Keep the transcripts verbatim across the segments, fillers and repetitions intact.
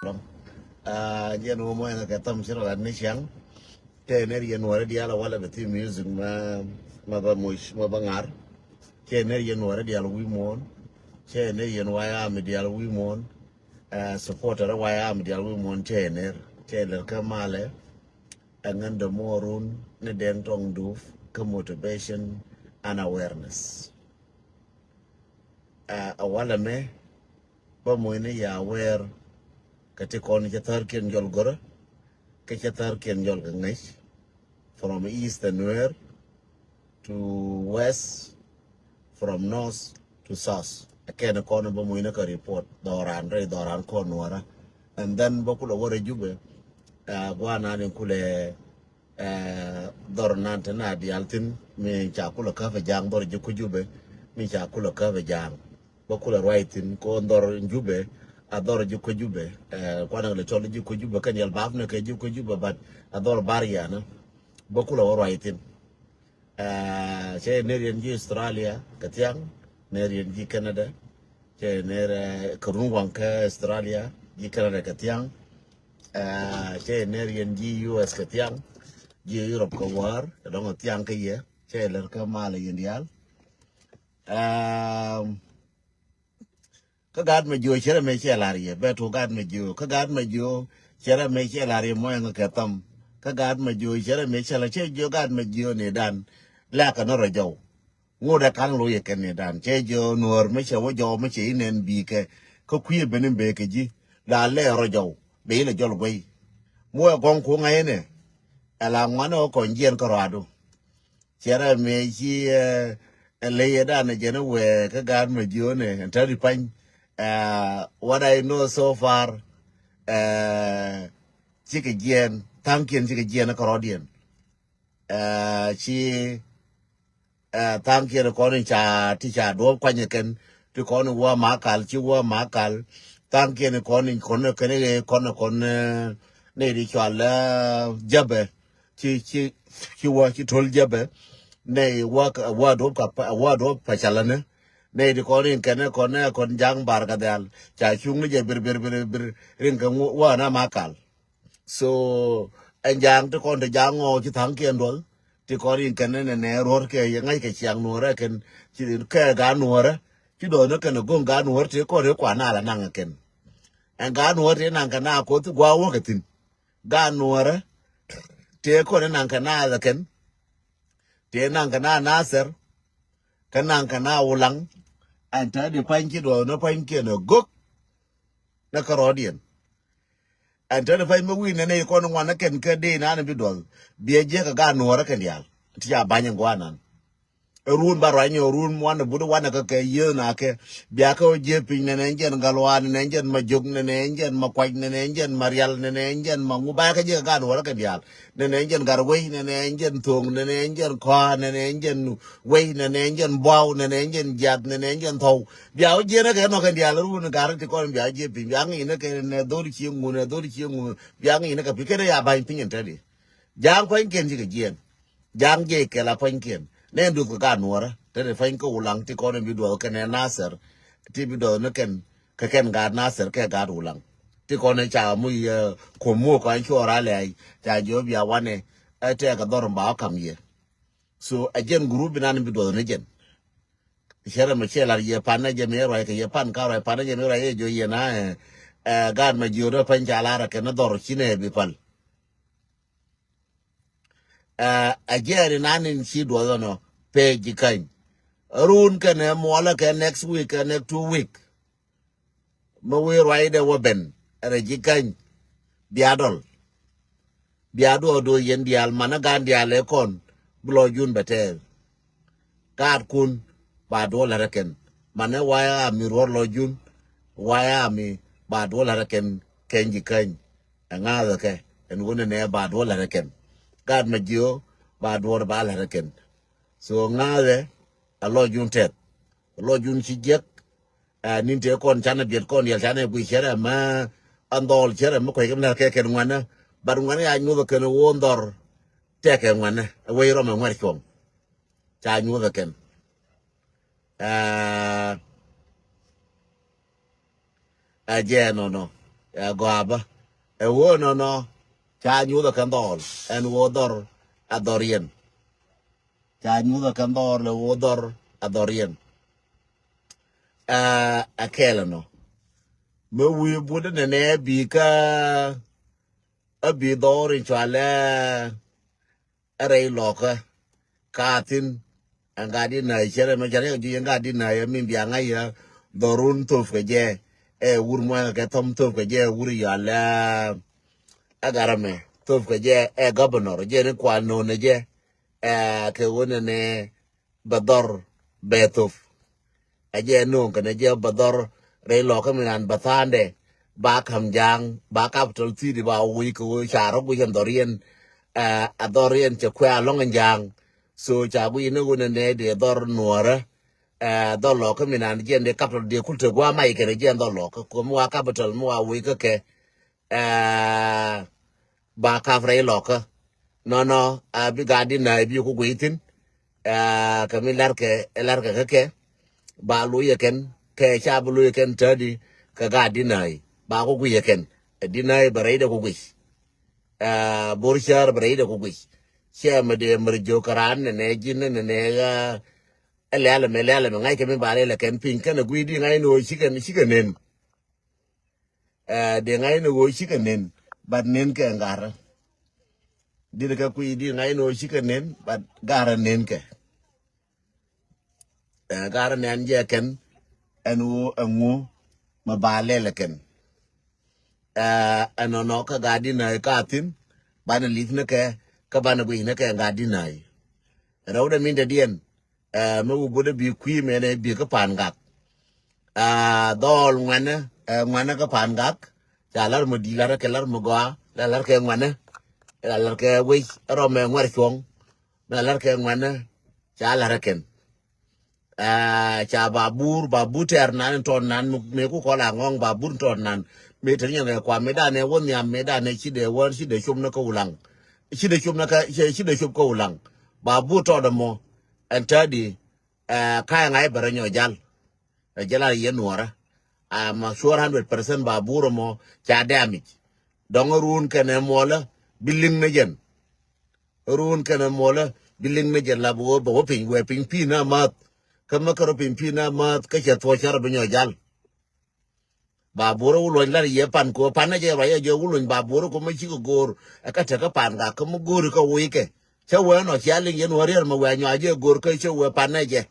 Aa, jɛn wä mɔ ɛn kɛ tham ci rɔ lat ni ciaŋ. Cɛ ner yɛn wä rɛ dial a walɛ bɛ thi music ma, ma ba muc, ma ba ŋar. Cɛ ner yɛn wä rɛ dial wi̱i̱ muɔ̱ɔ̱n. Cɛ ner yɛn wä ya mi dial wi̱i̱ muɔ̱ɔ̱n. Aa, supporter wä ya mi dial wi̱i̱ muɔ̱ɔ̱n cɛ ner. Cɛ ler kä malɛ. Ɛŋɛn dämuɔɔr run ni Dɛŋ Tɔŋ Dup kä motivation and awareness. Aa, a walɛ mɛ bä muɔ̱cni ya aware kɛ ti kɔn cɛ thärkiɛn jɔl görä, kɛ cɛ thärkiɛn jɔl kɛ ŋäc, from east and Nuer to west, from north to south. Ɛ kɛn kɔn bä muɔ̱cni kɛ report dhɔran rɛy dhɔran kɔn Nuärä. And then bä kulɛ wä rɛ Jubɛ, aa, guanan in kulɛ, aa, dhɔr nan te na dial thin mi ca kulɛ käp ɛ Ja̱a̱ŋ dhɔr ji̱ ku Jubɛ, mi ca kulɛ käp ɛ Ja̱a̱ŋ. Bä kulɛ ruac thin kɔn dhɔr Jubɛ, a dhɔr ji̱ ku Jubɛ. Aa, kuanɛ lɛ cɔl ji̱ ku Jubɛ kɛn yɛl bap ni kɛ ji̱ ku Jubɛ, but a dhɔr bar yanä. Bä kulɛ wä ruac thin. Aa, cɛ ner yɛn ji̱ Australia kɛ thiaŋ, ner yɛn ji̱ Canada, cɛ ner, aa, kɛ run waŋ kä Australia, ji̱ Canada kɛ thiaŋ. Aa, cɛ ner yɛn ji̱ U S kɛ thiaŋ, ji̱ Europe kɛ wäär, kɛ dɔŋ thiaŋ kä yɛ, cɛ ler kä malɛ yɛn dial. Aa, kä gaat mɛ jiö cɛ rɛ mɛ cɛ lar yɛ, bɛ tu gaat mɛ jiö, kä gaat mɛ jiö cɛ rɛ mɛ cɛ lar yɛ mɔ ɛŋ kɛ tham. Kä gaat mɛ jiö cɛ rɛ mɛ cɛ la cɛ jiö gaat mɛ jiö ni dan. Lɛ kɛ nɔ rɔ jɔw. Ŋot ɛ kan lo yɛ kɛn ni dan. Cɛ jiö Nuɔr mɛ cɛ wä jɔw mɛ cɛ inɛn bi kɛ. Kä kui̱ ben in bee kɛ ji̱. La lɛ rɔ jɔw. Bɛ ilɛ jɔl guey. Mɔ ɛ gɔŋ ku ŋa̱c inɛ. Ɛ la ŋuan ɛ wä kɔn jiɛn kä rɔadu. Cɛ rɛ mëë ci, ɛ, ɛ ley ɛ dan ɛ jɛn ɛ wee kä gaat mɛ jiöönɛ ɛn täti pany. Ɛ, what I know so far, ɛ, cikɛ jiɛɛn, tha̱a̱ŋkiɛn cikɛ jiɛɛn ɛ kärɔɔdiɛn. Ɛ, ci, ɛ, tha̱a̱ŋkiɛn kɔn in ca, ti ca duɔ̱ɔ̱p kuany ɛ kɛn, ti kɔn in wä ma kal, ci wä ma kal. Tha̱a̱ŋkiɛn kɔn in kɔn ɛ kɛn ɛ kɔn ɛ kɔn, ɛ, nɛy ti cɔal, ɛ, jäpɛ. Ci, ci, ci wä, ci to̱l jäpɛ. Nɛy wä, wä duɔ̱p ka, wä duɔ̱p pa calä ni. Nɛy ti kɔn rin kɛn kɔn nɛ kɔn ja̱a̱ŋ bar ka dhial. Ca cuŋ ni jɛ bir, bir, bir, bir. Rin kɛ ŋu-, wä na ma kal. So, ɛn ja̱a̱ŋ ti kɔn ti ja̱a̱ŋ ŋɔɔ ci tha̱a̱ŋ kiɛn duɔl. Ti kɔn rin kɛn nɛ nɛ ruɔr kɛ yɛ ŋa̱c kɛ ciaŋ nuɔrɛ kɛn. Ci kɛ gaat nuɔrɛ. Ci dɔɔn ni kɛn go̱ŋ gaat nuɔrɛ ti kɔn ri kua na la naŋ kɛn. Ɛn gaat nuɔrɛ ti naŋ kɛ na koth ti gua̱a̱ wäk kɛ thi̱n. Gaat nuɔrɛ tëë kɔn inaŋ kɛ naath ɛ kɛn. Tëë naŋ kɛ naath Nathɛr. Kä naŋ kɛ naath Wulaŋ. Ɛn tëë di pa̱ny ci duɔth ni pa̱nykiɛn ɛ go̱k. Ni kärɔɔdiɛn. Ɛn tëë di pa̱ny mi wi̱i̱ nɛn ɛ kɔn ŋuan ɛ kɛn kä dee nan bi duɔth. Biɛ jiɛk kɛ gaat nuɔrɛ kɛn diaal. Ti ca ba̱ny in gua̱a̱nan. Run ba ruany ɔ run wanɛ but wanɛ kɛ kɛ yieth na kɛ. Bia kɛ ɔ jieth piny nɛnɛ jɛn Galwa nɛnɛ jɛn ma jok nɛnɛ jɛn ma kuac nɛnɛ jɛn ma rial nɛnɛ jɛn ma ŋu ba kɛ jiɛ kɛ gaat nuɔrɛ kɛ diaal. Nɛnɛ jɛn gat wei nɛnɛ jɛn thoŋ nɛnɛ jɛn kɔa nɛnɛ jɛn wei nɛnɛ jɛn buaw nɛnɛ jɛn jiath nɛnɛ jɛn thɔw. Bia ɔ jieth nɛ kɛ nɔ kɛ diaal run gat ti kɔn bia jieth piny bia ŋic nɛ kɛ nɛ dhol cie ŋu nɛ dhol cie ŋu. Bia ŋic nɛ kɛ piny kɛ dee ya ba̱ny piny in te di. Ja̱a̱ŋ pa̱nykiɛn cikɛ jiɛɛn. Ja̱a̱ŋ jiɛc kɛl a pa̱nykiɛn. Nɛ duth kɛ gaat nuɔrä. Te te pa̱ny kä Wulaŋ ti kɔn in bi duɔth kɛnɛ Nathɛr. Ti bi duɔth ni kɛn kɛ kɛn gaat Nathɛr kɛ gaat Wulaŋ. Ti kɔn in ca muc, ɛ, kuɔm muɔk kɔn cuɔɔr a lɛɛc. Ca jiɔ bia wanɛ. Ɛ tɛɛkɛ dhɔr in ba ɔ ka̱m yɛ. So ɛ jɛn group inan in bi duɔth ni jɛn. Cɛ rɛ mɛ cɛ lar yɛ pan nɛ jɛ mi ruac kɛ yɛ pan ka ruac pan nɛ jɛ mi ruac yɛ jiɔ yɛ na, ɛ, ɛ, gaat mɛ jiɔ dɔ pa̱ny ca lar kɛ ni dhɔr ci nɛ bi pal. Ɛ, a jiɛɛn inan in ci duɔth ɔnɔ page ji̱ käny. Run kɛnɛ muɔlä kɛ next week kɛ next two week. Mi wi̱i̱ ruacdɛ wä ben rɛ ji̱ käny. Bia dɔl. Bia duɔth duɔth yɛn diaal manä gaan diaal ɛ kɔn bi lɔ jun bɛ tɛɛl. Gaatkun ba duɔl lät rɛ kɛn manɛ wayä ami ruɔr lɔ jun. Wayä ami ba duɔl lät rɛ kɛn kɛn ji̱ käny. Ɛ ŋa̱thɛ kɛ ɛn wunɛ nɛ ba duɔl lät rɛ kɛn. Gaat mɛ jiö ba duɔl ba lät rɛ kɛn. So ŋa̱thɛ a lɔ jun tɛth. A lɔ jun ci jiɛk. Ɛ, nin tëë kɔn canɛ biɛt kɔn yɛl canɛ gui cɛ rɛ mɛ. An dhɔl cɛ rɛ mɛ kuec kɛ mi lät kɛ kɛn ŋuanɛ. Bat ŋuanɛ ya nyuɔth kɛn won dhɔr. Tɛkɛ ŋuanɛ ɛ wec rɔmɛ ŋuɛr cuɔ̱ŋ. Ca nyuɔth kɛn. Ɛ, ɛ jɛ nɔnɔ. Ɛ gɔaa bä. Ɛ ɣöö nɔnɔ ca nyuuth ɛ kɛn dhɔɔl ɛn ɣöö dhɔr a dhɔr yɛn. Ca nyuuth ɛ kɛn dhɔɔl ɛ ɣöö dhɔr a dhɔr yɛn. Ɛ kɛɛl ɛnɔ. Mi wi̱i̱ but nɛnɛ bi kä a bi dhɔr in cualɛ a rɛy lɔkä. Ka thin ɛn gat di nä cɛ rɛ mɛ cɛ rɛ ju yɛn gat di nä yɛ min bia ŋa̱c yɛ dhɔrun thop kɛ jɛ. Ɛ wur muaŋ kɛ thɔm thop kɛ jɛ wur yɔal ɛ a gat rɛ mɛ thop kɛ jɛ ɛ governor jɛ ni kual nonɛ jɛ. Ɛ kɛ wunɛ nɛ bɛ dhɔr bɛ thop. Ɛ jɛ no̱o̱ŋ kɛnɛ jɛ bɛ dhɔr rɛy lɔkä mi nan bɛ tha̱a̱ndɛ ba ka̱m ja̱a̱ŋ ba capital city ba wi̱i̱ kɛ ɣöö ca rɔ guic ɛn dhɔr yɛn. A dhɔr yɛn cɛ kuɛ alɔŋ ɛn ja̱a̱ŋ. So ca guic ni ɣöö nɛ nɛ dee dhɔr nuɔ̱ɔ̱rä. Ɛ dhɔr lɔkä mi nan jɛ ɛn dee capital dee kul te gua̱a̱ mac kɛnɛ jɛ ɛn dhɔr lɔkä komi wa capital mi wa wi̱i̱ kä kɛ. Ɛ ba kap rɛy lɔkä. Nɔnɔ a bi gat di nä bi ku guic thin. Ɛ kɛ mi larkɛ ɛ larkɛ kä kɛ ba lo̱c ɛ kɛn kɛ ca bi lo̱c ɛ kɛn tädi kɛ gat di nä ba ku guic ɛ kɛn. Ɛ di nä bɛ rɛy dɛ ku guic. Ɛ bor cär bɛ rɛy dɛ ku guic. Cɛ mɛ dee mɛr jiök kɛ raan nɛnɛ ji̱n nɛnɛ ɛ lɛ̈l ɛmɛ lɛ̈l ɛmɛ ŋa̱ckɛ mi ba lɛl ɛ kɛn piny kɛn ɛ guic di ŋa̱c ni ɣöö cikɛ cikɛ nen. Ɛ dee ŋa̱c ni ɣöö cikɛ nen but nen kɛ ŋa̱rä. Dit kɛ kui̱ dit ŋa̱c ni ɣöö cikɛ nen but garä nen kɛ. Ɛ garä nɛn jɛ kɛn ɛn ɣöö ɛŋu mɛ ba lɛl ɛ kɛn. Ɛ ɛnɔnɔ kä gat di nä ɛ ka thin banɛ li̱th ni kɛ kä banɛ guic ni kɛ gat di nä. Rɛw dɛ min dɛ diɛn. Ɛ mi wä butdä bi kui̱ mɛnɛ bi kä pa̱a̱n gak. Ɛ dhɔɔl ŋuɛnä ɛ ŋuɛnä kä pa̱a̱n gak. Ca la̱r mi di̱i̱t la̱r kɛ la̱r mi gɔaa la la̱r kɛ ŋuɛnä. La la̱r kɛ wec rɔmɛ ŋuɛr cuɔ̱ŋ. Mi la la̱r kɛ ŋuɛnä ca la̱r kɛn. Ɛ ca ba bur ba bur tɛɛr nan in tɔt nan mi ku kɔl a ŋɔ̱ŋ ba bur in tɔt nan. Mi te ni nyɛ kɛ kua mi danɛ wä nhiam mi danɛ ci dee wä ci dee cop ni kä wulaŋ. Ci dee cop ni kä ci dee cop kä wulaŋ. Ba bur tɔt ɛmɔ ɛn tädi. Ɛ ka̱a̱ŋ a i̱ bɛ rɔ nyɔ jal. Ɛ jɛ la yɛ nuɔrä. I'm sure hundred percent ba burä mɔ ca damage. Dɔŋ run kɛnɛ muɔlä bi liŋ ni jɛn. Run kɛnɛ muɔlä bi liŋ ni jɛn la bi wä bɛ wä piny wɛ piny pi̱i̱n na ma̱th. Kä mä kärä piny pi̱i̱n na ma̱th kä cɛ thuɔ̱c cärä bi nyɔ jal. Ba burä wä luɔ̱ny lar yɛ pan kɛ wä pan na jɛ ruac ɛ jɛ wä luɔ̱ny ba burä kɛ mä cikɛ go̱o̱r. Ɛ kä tekä pan ka kä mä go̱o̱ri kä wi̱i̱ kɛ. Cä wee nɔ cia liŋ yɛn wä riɛr mɛ wee nyɔa jɛ go̱o̱r kä cä wee pan na jɛ.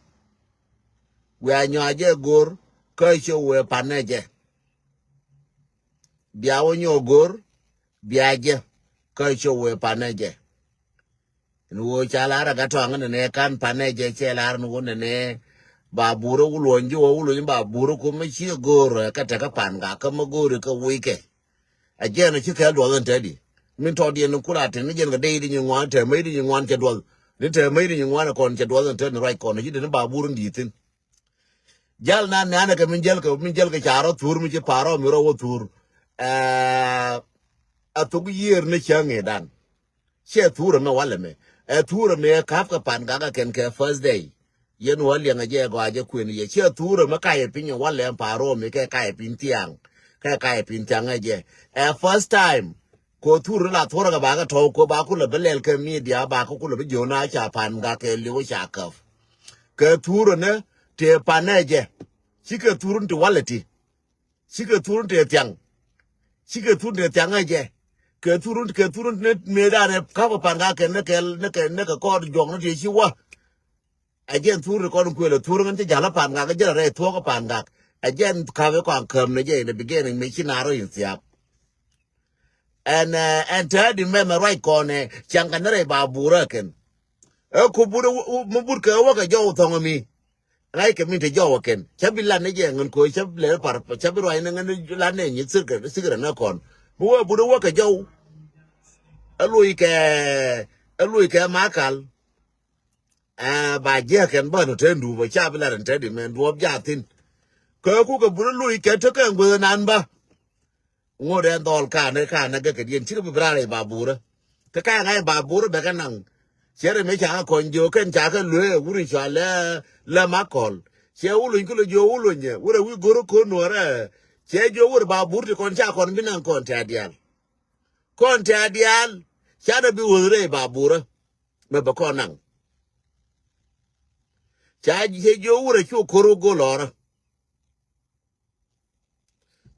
Wee nyɔa jɛ go̱o̱r kä cä wee pan na jɛ. Bia wä nyɔa go̱o̱r bia jɛ kä cä wee pan na jɛ. Ni wä ca lar a gatɔaŋ ni nɛ kan pan na jɛ cɛ lar ni wä ni nɛ. Ba burä wä luɔ̱ny ji̱ wä wä luɔ̱ny ba burä kum mi ci go̱o̱r kä tekä pan ka kä mi go̱o̱ri kä wi̱i̱ kɛ. A jɛn a ci kɛɛl duɔth in te di. Min tɔt yɛn in kula tin ni jɛn kɛ dee di nyi ŋuan te mɛ di nyi ŋuan cɛ duɔth. Ni te mɛ di nyi ŋuan kɔn cɛ duɔth in te ni ruac kɔn ci den ba bur in di thin. Jal na nɛn kɛ min jɛl kɛ min jɛl kɛ ca rɔ thur mi ci parɔ mi rɔ wä thur. Ɛɛ a thuk yiër ni cäŋ idan. Ciɛ thurɛ mɛ walɛ mɛ ɛ thurɛ mɛ ɛ ka̱p kɛ pan gak ɛ kɛn kɛ first day. Yɛn wä liɛŋ ɛ jɛ ɛ gɔaa jɛ kuën yɛ ciɛ thurɛ mɛ kayɛ piny ɛ walɛ ɛn pa̱a̱r rom mi kɛ kayɛ piny thiaŋ. Kɛ kayɛ piny thiaŋ ɛ jɛ ɛ first time. Ko thurɛ la thurɛ kɛ bakɛ tɔw ko ba kulɛ bä lɛl kɛ media bakɛ kulɛ bä jiöna ca pan gak kɛ liw ca käp. Kɛ thurɛ nɛ tëë pan ɛ jɛ cikɛ thurɛ ti walɛ ti. Cikɛ thurun tëë thiaŋ. Cikɛ thurun tëë thiaŋ ɛ jɛ. Kɛ thurun kɛ thurun ni mëëdan ɛ ka̱pä pan ka kɛ ni kɛ ni kɛ ni kɛ kɔɔr juɔk ni tëë ci wä. Ɛ jɛn thurun kɔn kuël ɛ thurun ŋän ci ja̱l ɛ pan ka kɛ jɛn ɛ rɛy thuɔ̱k ɛ pan ka. Ɛ jɛn ka̱pä kɔn käm ni jɛ in the beginning mëë ci naar rɔ in thia̱a̱p. Ɛn ɛn täädi mɛmɛ ruac kɔn ɛ ciaŋ kɛ ni rɛy ba burä kɛn. Ɛ ku burä mi burkɛ wä kɛ jɔw thɔŋ mi. Ŋa̱ckɛ min te jɔwä kɛn cä bi lat ni jɛ ŋän ko̱ cä bi lɛr par cä bi ruac ni ŋän lat ni nyi thirkɛ thikɛ rɛ ni kɔn. Bi wä but wä kɛ jɔw. Ɛ luc kɛ ɛ luc kɛ makal. Ɛ ba jiɛ kɛn bä ni te ndup ɛ ca bi lat ni te di mɛ duɔp ja thin. Kɛ ku kɛ but luc kɛ te kɛ ŋueth nan bä. Ŋot ɛn dhɔl kanɛ kanɛ gɛ kɛ diɛn cikɛ bi bi raan rɛy baburä. Kä ka̱a̱ŋ a i̱ baburä bɛ kɛ naŋ. Ciɛ rɛ mëë ca kɛ kɔny jiö kɛn ca kɛ luee wur in cɔal lɛ lɛ ma kɔl. Ciɛ wuluny kä lɛ jiö wuluny ɛ wurɛ wi̱i̱ go̱r ko̱n nuɔrɛ. Cɛ jiök wur Babur ti kɔn ca kɔn bi naŋ kɔn tɛ̈ diaal. Kɔn tɛ̈ diaal. Canɛ bi wuɔth rɛy Baburä. Mɛ bɛ kɔn naŋ. Ca cɛ jiök wur a cu ko̱r wä go̱o̱l ɔrä.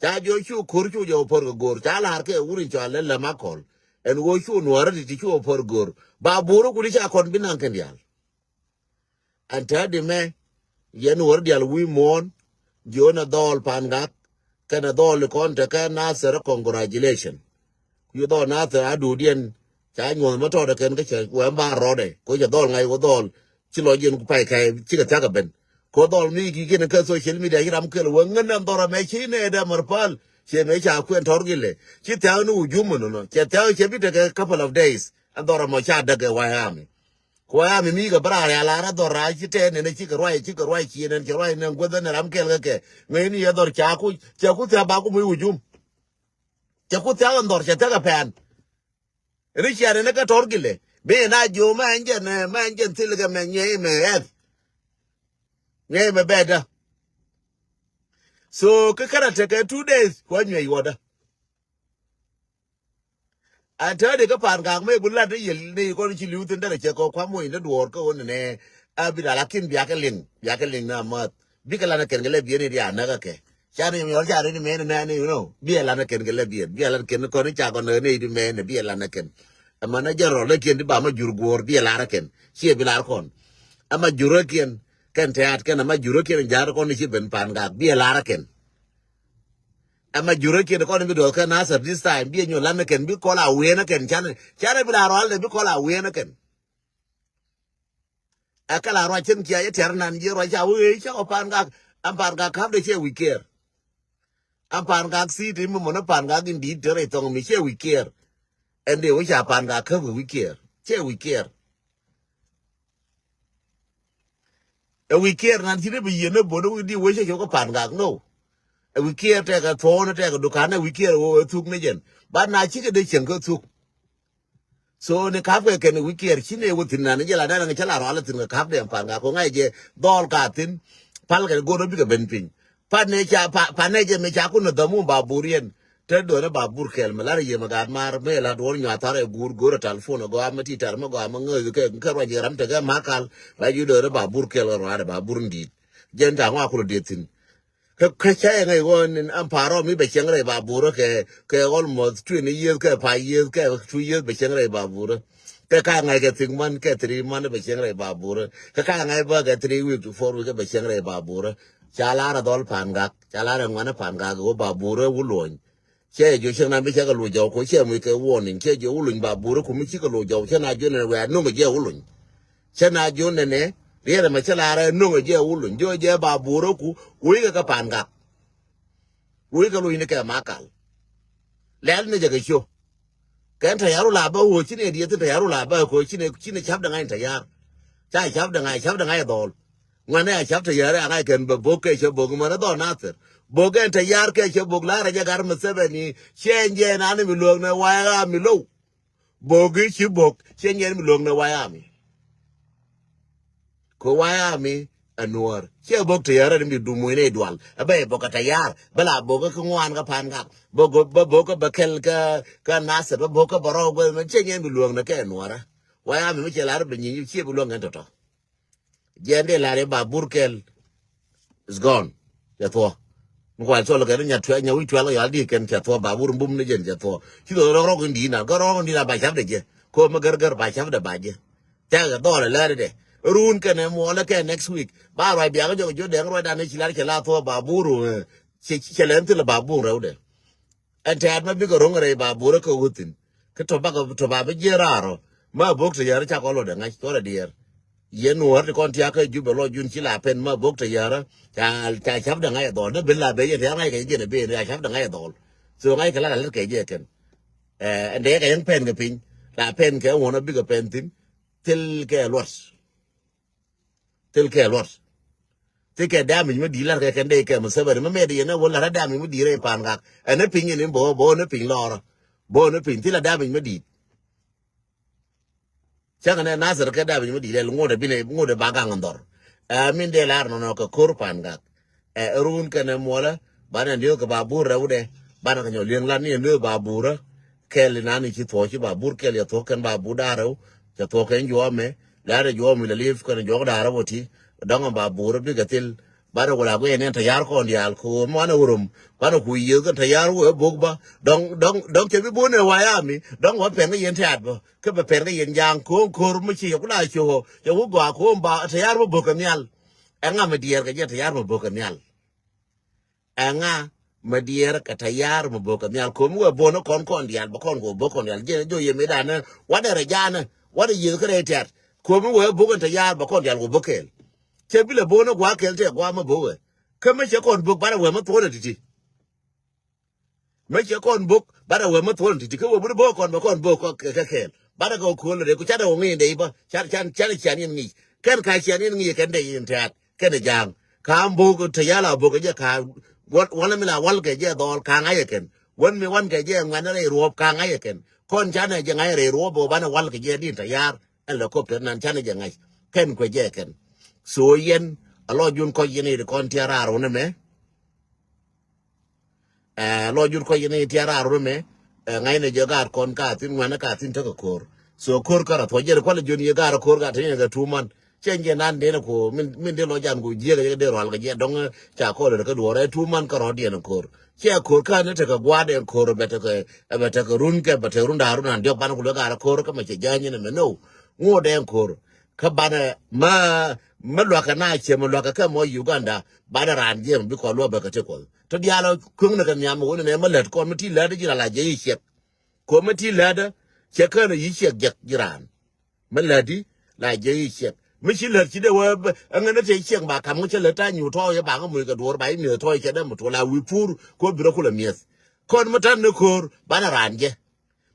Ca jiök cu ko̱r cu jɛ wä pär kɛ go̱o̱r. Ca la̱r kɛ wur in cɔal lɛ lɛm a kɔl. Ɛn wä cu nuɔrä ti ti cu wä pär go̱o̱r. Baburä kuni ca kɔn bi naŋ kɛn diaal. Ɛn täädi mɛ, yɛn wär dial wi̱i̱ muɔ̱ɔ̱n, jiön ɛ dhɔɔl Pangak, kɛnɛ dhɔɔl ikɔn tekɛ Nasir, congratulation. Ku yi dhɔɔl Nasir a duudiɛn, ca nyuɔ̱th mä tɔɔdɛ kɛn kä cɛ wɛm ba rɔɔdɛ, ko cɛ dhɔɔl ŋa̱c wä dhɔɔl, ci lɔ jiɛn ku pay kɛ, cikɛ thia̱k ɛ ben. Ko dhɔɔl mi ki kiɛn kä social media ci ram kɛl wä ŋän ɛn dhɔr ɛmɛ ci nɛ dɛ mär päl, cɛ mɛ ca kuɛn tɔr gilɛ, ci thia̱k ni wujum mɛ nɔnɔ, cɛ thia̱k cɛ bi tekɛ couple of days, ɛn dhɔr ɛmɔ ca däk ɛ wayami. Kuɛ ami mi kɛ bä raar ya lar a dhɔr raar ci tɛɛn nɛn ci kɛ ruac, ci kɛ ruac ci nɛn, ci ruac nɛn guäth ɛn ram kɛl kɛ kɛ. Ŋäcni yɛ dhɔr ca ku, ca ku thia̱k ba ku mi wujum. Ca ku thia̱k ɛn dhɔr, ca thia̱k ɛ pɛn. Ri cia nɛn kä tɔr gilɛ. Bi na jiö mɛ ɛn jɛn, mɛ ɛn jɛn thil kɛ mɛ nyɛ mɛ ɛth. Nyɛ mɛ bɛda. So kɛ kärɛ tekɛ two days, kuɛ nyuɛ yuɔda. A täädi kä Pangak mɛ bi lat ni yel ni kɔn ci li̱w thin derɛ cɛ kɔ kua̱m weny ni duɔɔr kä ɣän nɛ. A bi dal a kin biakɛ liŋ, biakɛ liŋ na math. Bikɛ lan a kɛn kɛ lɛ biɛn ni dia näk a kɛ. Ca ni mi ɣɔl ca ni ni mɛn nɛ ni, you know. Biɛ lan a kɛn kɛ lɛ biɛn, biɛ lan kɛn kɔn ni ca kɔn ni di mɛn, biɛ lan a kɛn. Ɛmɛ na jɛ rɔl ni kiɛn di ba ma jur guɔɔr, biɛ lar a kɛn. Ciɛ bi lar kɔn. Ɛmɛ jur a kiɛn, kɛn tɛ̈t kɛn, ɛmɛ jur a kiɛn jar kɔn ni ci ben Pangak, biɛ lar a kɛn. Ɛmɛ jurä kiɛn kɔn bi duɔth kä Nasir this time. Bi nyuɔth lan ni kɛn, bi kɔl a wiɛn ni kɛn, canɛ, canɛ bi la rual dɛ, bi kɔl a wiɛn ni kɛn. Ɛ kɛ la ruac cin kia jɛ tɛr nan jiɛ ruac ca wee ca kɔ Pangak. Ɛn Pangak ka̱pdɛ cɛ wi̱i̱ kiɛɛr. Ɛn Pangak thi̱i̱t mi mɔnä Pangak in di̱i̱t tɛr ɛ thɔŋ mi cɛ wi̱i̱ kiɛɛr. Ɛn dee wee ca Pangak käp kɛ wi̱i̱ kiɛɛr. Cɛ wi̱i̱ kiɛɛr. Ɛ wi̱i̱ kiɛɛr nan ci ni bi yieen ni bo̱n ni wi̱i̱ di wee cɛ cop kä Pangak, no. Ɛ wi̱i̱ kiɛɛr tɛkɛ thuɔ̱ɔ̱n, tɛkɛ dukan, ɛ wi̱i̱ kiɛɛr ɛ ɣöö ɛ thuk ni jɛn. Ba na cikɛ dee cieŋ kä thuk. So ni ka̱pkɛ kɛn ɛ wi̱i̱ kiɛɛr ci ni ɛ wä thi̱n nan ni jɛ la nɛn ɛ ŋɛ cä la rual ɛ thi̱n kɛ ka̱pdɛ ɛn Pangak kɛ ŋa̱c jɛ dhɔl ka thi̱n. Pal kɛ go̱n ɔ bikɛ ben piny. Pan nɛ ca, pa, pan nɛ jɛ mi ca kun ni dhämu Babur yɛn. Te dööni Babur kɛl mi lar yiem ɛ gaat maar mi ɛ lat wä nyuath thar ɛ guur go̱o̱r ɛ talpon ɛ gɔaa mi ti tar mi gɔaa mi ŋäth kɛ kɛ ruac ɛ ram tekɛ makal. Ruac yu dööni Babur kɛl kɛ ruaadɛ Babur in di̱i̱t. Jɛn ta̱a̱ ŋɔak kulɛ dieth thi̱n. Kɛ kɛ cä yɛ ŋäc ɣöö ni ɛn pa̱a̱r rɔm mi bɛ cieŋ rɛy Babur kɛ, kɛ almost twenty years kɛ five years kɛ two years bɛ cieŋ rɛy Babur. Kɛ ka ŋa̱c kɛ thi̱k man kɛ three man bɛ cieŋ rɛy Babur. Kɛ ka ŋa̱c bä kɛ three week to four week bɛ cieŋ rɛy Babur. Ca lar ɛ dhɔl Pangak, ca lar ɛ ŋuɛ̈ni Pangak ɣöö Babur ɛ wuluɔny. Cɛ jiö cɛ na bi cɛ kɛ loc jɔw ko cɛ muc kɛ warning, cɛ jiö wuluny Babur ɛ ku mi cikɛ loc jɔw cɛ na jiö nɛnɛ wɛ a no̱ŋ jɛ wuluny. Cɛ na jiö nɛnɛ riɛt ɛmɛ cɛ lar ɛ no̱ŋ jɛ wuluny, jiö jɛ Babur ɛ ku wec kɛ kɛ Pangak. Wec kɛ loc ni kɛ makal. Lɛl ni jɛ kɛ ciö. Kɛn tɛ̈ ya̱r wä la bä ɣöö ci nɛ dieth thin tɛ̈ ya̱r wä la bä ɣöö ci nɛ, ci nɛ ca̱p dɛ ŋa̱c tɛ̈ ya̱r. Ca ca̱p dɛ ŋa̱c, ca̱p dɛ ŋa̱c dhɔl. Ŋuɛ̈nɛ a ca̱p tɛ̈ ya̱r a ŋa̱c kɛn bɛ bok kɛ cɛ bok mɛn dhɔl Nathir. Bok ɛn tɛ̈ ya̱r kɛ cɛ bok la rɛc ɛ gat Museveni. Ciɛ nyɛn an mi luäk nɛ wayami low. Bok i̱ ci bok ciɛ nyɛn mi luäk nɛ wayami. Kɛ wayami ɛ nuɔɔr. Ciɛ bok tɛ̈ ya̱r ɛn mi dum wec nɛ i̱ dual. Ɛ bɛ i̱ bok ɛ tɛ̈ ya̱r. Bɛ la bok kä ŋuan kä Pangak. Bɛ bok kä bɛ kɛl kä, kä Nathir. Bɛ bok kä bɛ rɔw guäth mɛn ciɛ nyɛn mi luäk nɛ kɛ nuɔɔrä. Wayami mi cɛ lar bɛ nyieny ciɛ bi luäk ɛn tɔ̱tɔ̱. Jɛn dee lar i̱ Babur kɛl is gone. Cɛ thuɔ̱k. Mi kual cɔl kɛn nya tuɛl nya wi̱c tuɛl kɛ yɔal di kɛn cɛ thuɔ̱k Babur bum ni jɛn cɛ thuɔ̱k. Ci dhɔl rɔk rɔk in di̱i̱n a gär rɔk in di̱i̱n a ba ca̱pdɛ jɛ. Ko mi gär gär ba ca̱pdɛ ba jɛ. Tɛkɛ dhɔl ɛ lɛr dɛ. Run kɛn ɛ muɔlɛ kɛ next week. Ba ruac biak jɔk jiö dɛŋ ruacdan i̱ ci lar cɛ la thuɔ̱k Babur. Cɛ, cɛ lɛn thilɛ Babur rɛwdɛ. Ɛn tɛ̈t ma bikɛ ro̱ŋ rɛy Babur kä wuthin. Kä tɔ bakɛ tɔ ba bi jiɛ raar ɔ. Ma bok tɛ yär ca kɔn lɔ dɛ ŋa̱c tɔ rɛ diɛɛr. Yɛn nuɔ̱ɔ̱r ti kɔn tiakä Jubɛ lɔ jun ci la pɛn ma bok tɛ yär. Ca, ca ca̱p dɛ ŋa̱c ɛ dhɔl dɛ ben la ben yɛ tɛ̈r ŋa̱c kɛ jiɛn ɛ ben ca ca̱p dɛ ŋa̱c ɛ dhɔl. So ŋa̱c kɛ la la lät kɛ jiɛ kɛn. Ɛn dee kɛ yɛn pɛn kɛ piny. La pɛn kɛ ŋuɔ̱n ɔ bikɛ pɛn thi̱n. Thil kɛ luɔt. Thil kɛ luɔt. Thil kɛ damage mi di̱i̱t lar kɛ kɛn dee kɛ Museveni mi mɛt yɛn ɛ wä lar ɛ damage mi di̱i̱t rɛy Pangak. Ɛn ɛ piny yɛn in bä, bä ni piny lɔrä. Bä ni piny thil ɛ damage mi di̱i̱t. Cäŋ ɛn ɛ Nathir kɛ damage mi di̱i̱t ɛ ŋot ɛ bi nɛ ŋot ɛ ba gaŋ in dhɔr. Ɛ min dee lar nɔnɔ kɛ ko̱r Pangak. Ɛ run kɛn ɛ muɔlä. Banɛ li̱eeth kɛ babur rɛwdɛ. Banɛ kɛ nyɔ li̱eŋ lat ni ɛn li̱eeth baburä. Kɛl inani ci thuɔ̱k ci babur kɛl yɛ thuɔ̱k kɛn babur da̱rɛw. Cɛ thuɔ̱k kɛn juɔmɛ. Lɛ̈ɛ̈rɛ juɔmi lɛ li̱eeth kɛn juɔk da̱rɛw ɔ ti. Dɔ̱ŋ ɛn baburä bikɛ thil. Banɛ wä la guiɛ ni ɛn tɛ̈yar kɔn diaal ko̱o̱m wanɛ wä rom. Banɛ ku yiëëth kɛn tɛ̈yar wä ɛ bok ba. Dɔ̱ŋ dɔ̱ŋ dɔ̱ŋ cɛ bi bo̱n ɛ wayami. Dɔ̱ŋ wä pɛn kä yɛn tɛ̈t bä. Kä bɛ pɛn kä yɛn ja̱a̱ŋ ko̱o̱m ko̱r mi ci yɛ ku la cio̱o̱k cɛ wä gɔaa ko̱o̱m ba tɛ̈yar mi bok kɛ nhial. Ɛŋa mi diɛɛr kɛ jɛ tɛ̈yar mi bok kɛ nhial? Ɛŋa mi diɛɛr kɛ tɛ̈yar mi bok kɛ nhial? Ko̱o̱m wä bo̱n kɔn kɔn diaal bä kɔn kɛ wä bok kɔn diaal jɛ jɔ yɛ mi danɛ wanɛ rɛ ja̱a̱nɛ wanɛ yiëëth kä rɛy tɛ̈t. Ko̱o̱m wä bok kɛn tɛ̈yar bä kɔn diaal wä bok kɛɛl. Cɛ bi lɛ bo̱n gua̱a̱ kɛɛl tɛ gua̱a̱ mi bok wɛ. Kä mi cɛ kɔn bok banɛ wä mi thuɔ̱nɛ ti̱ti̱. Mi cɛ kɔn bok banɛ wä mi thuɔ̱nɛ ti̱ti̱ kä wä buri bok kɔn bä kɔn bok kɛ kɛ kɛɛl. Banɛ kɛ wä ko̱l rɛ ku canɛ wä ŋi̱i̱n dɛ i̱ bä can can can cian in ŋi̱i̱c kɛn ka cian in ŋi̱i̱c kɛn dɛ in tɛ̈t kɛn dɛ ja̱a̱ŋ. Ka bok tɛ̈yar la bok kɛ jɛ ka wä- wanɛ mi la wal kɛ jɛ dhɔl ka ŋa̱c ɛ kɛn. Wän mi wan kɛ jɛ ŋuɛn rɛy ruɔ̱p ka ŋa̱c ɛ kɛn. Kɔn canɛ jɛ ŋa̱c rɛy ruɔ̱p bok banɛ wal kɛ jɛ din tɛ̈yar. Helicopter nan canɛ jɛ ŋa̱c kɛn kuɛ jɛ kɛn. So yɛn a lɔ jun kɔc yɛn i̱ kɔn tiɛɛr raar wä ni mɛ. Ɛ lɔ jur kɔc yɛn i̱ tiɛɛr raar wä ni mɛ. Ɛ ŋa̱cnɛ jɛ gaat kɔn ka thi̱n ŋuɛ̈nä ka thi̱n tekɛ ko̱r. So ko̱r kärɔ̱ thuɔ̱c jɛn kualɛ jiön yɛ gaat ko̱r ka thi̱n yɛn kɛ two month. Cɛ jɛ nan den ko min min den lɔ jan ko jiɛk yɛ den rual kɛ jɛ dɔŋ. Ca kɔl rɛ kä duɔr ɛ two month kärɔ̱ diɛn ko̱r. Cɛ ko̱r ka ni tekɛ gua̱a̱r den ko̱r bɛ tekɛ bɛ tekɛ run kɛ bɛ tekɛ run da̱a̱r run an diɔk ban ku lɛ gaat ko̱r kä mɛ cɛ ja̱a̱ny ni mɛ no. Ŋuɔ den ko̱r. Kä banɛ ma ma luakä na cɛ ma luakä kɛ mɔ Uganda. Banɛ raan jiɛm bi kɔn luɔ bɛ kɛ ti kuɔth. Tɔ diaal kueŋnɛ kɛ nhiam wä ni nɛ ma lät kɔn mi ti lät ji̱ la la jɛ i̱ ciɛk. Kɔn mi ti lät cɛ känɛ yi ciɛk jɛk ji̱ raan. Mi lät di la jɛ i̱ ciɛk mi ci lät ci dee wä ɛŋɛ ni te ciɛk ba kam ŋä cɛ lät ta nyu tɔɔyɛ ba ŋä muc kɛ duɔr ba i̱ mi̱eth tɔɔyɛ cɛ dee mi tuɔl a wi̱i̱ pur. Kɔn bi rɔ kulɛ mi̱eth kɔn mi ta̱n ni ko̱o̱r banɛ raan jɛ.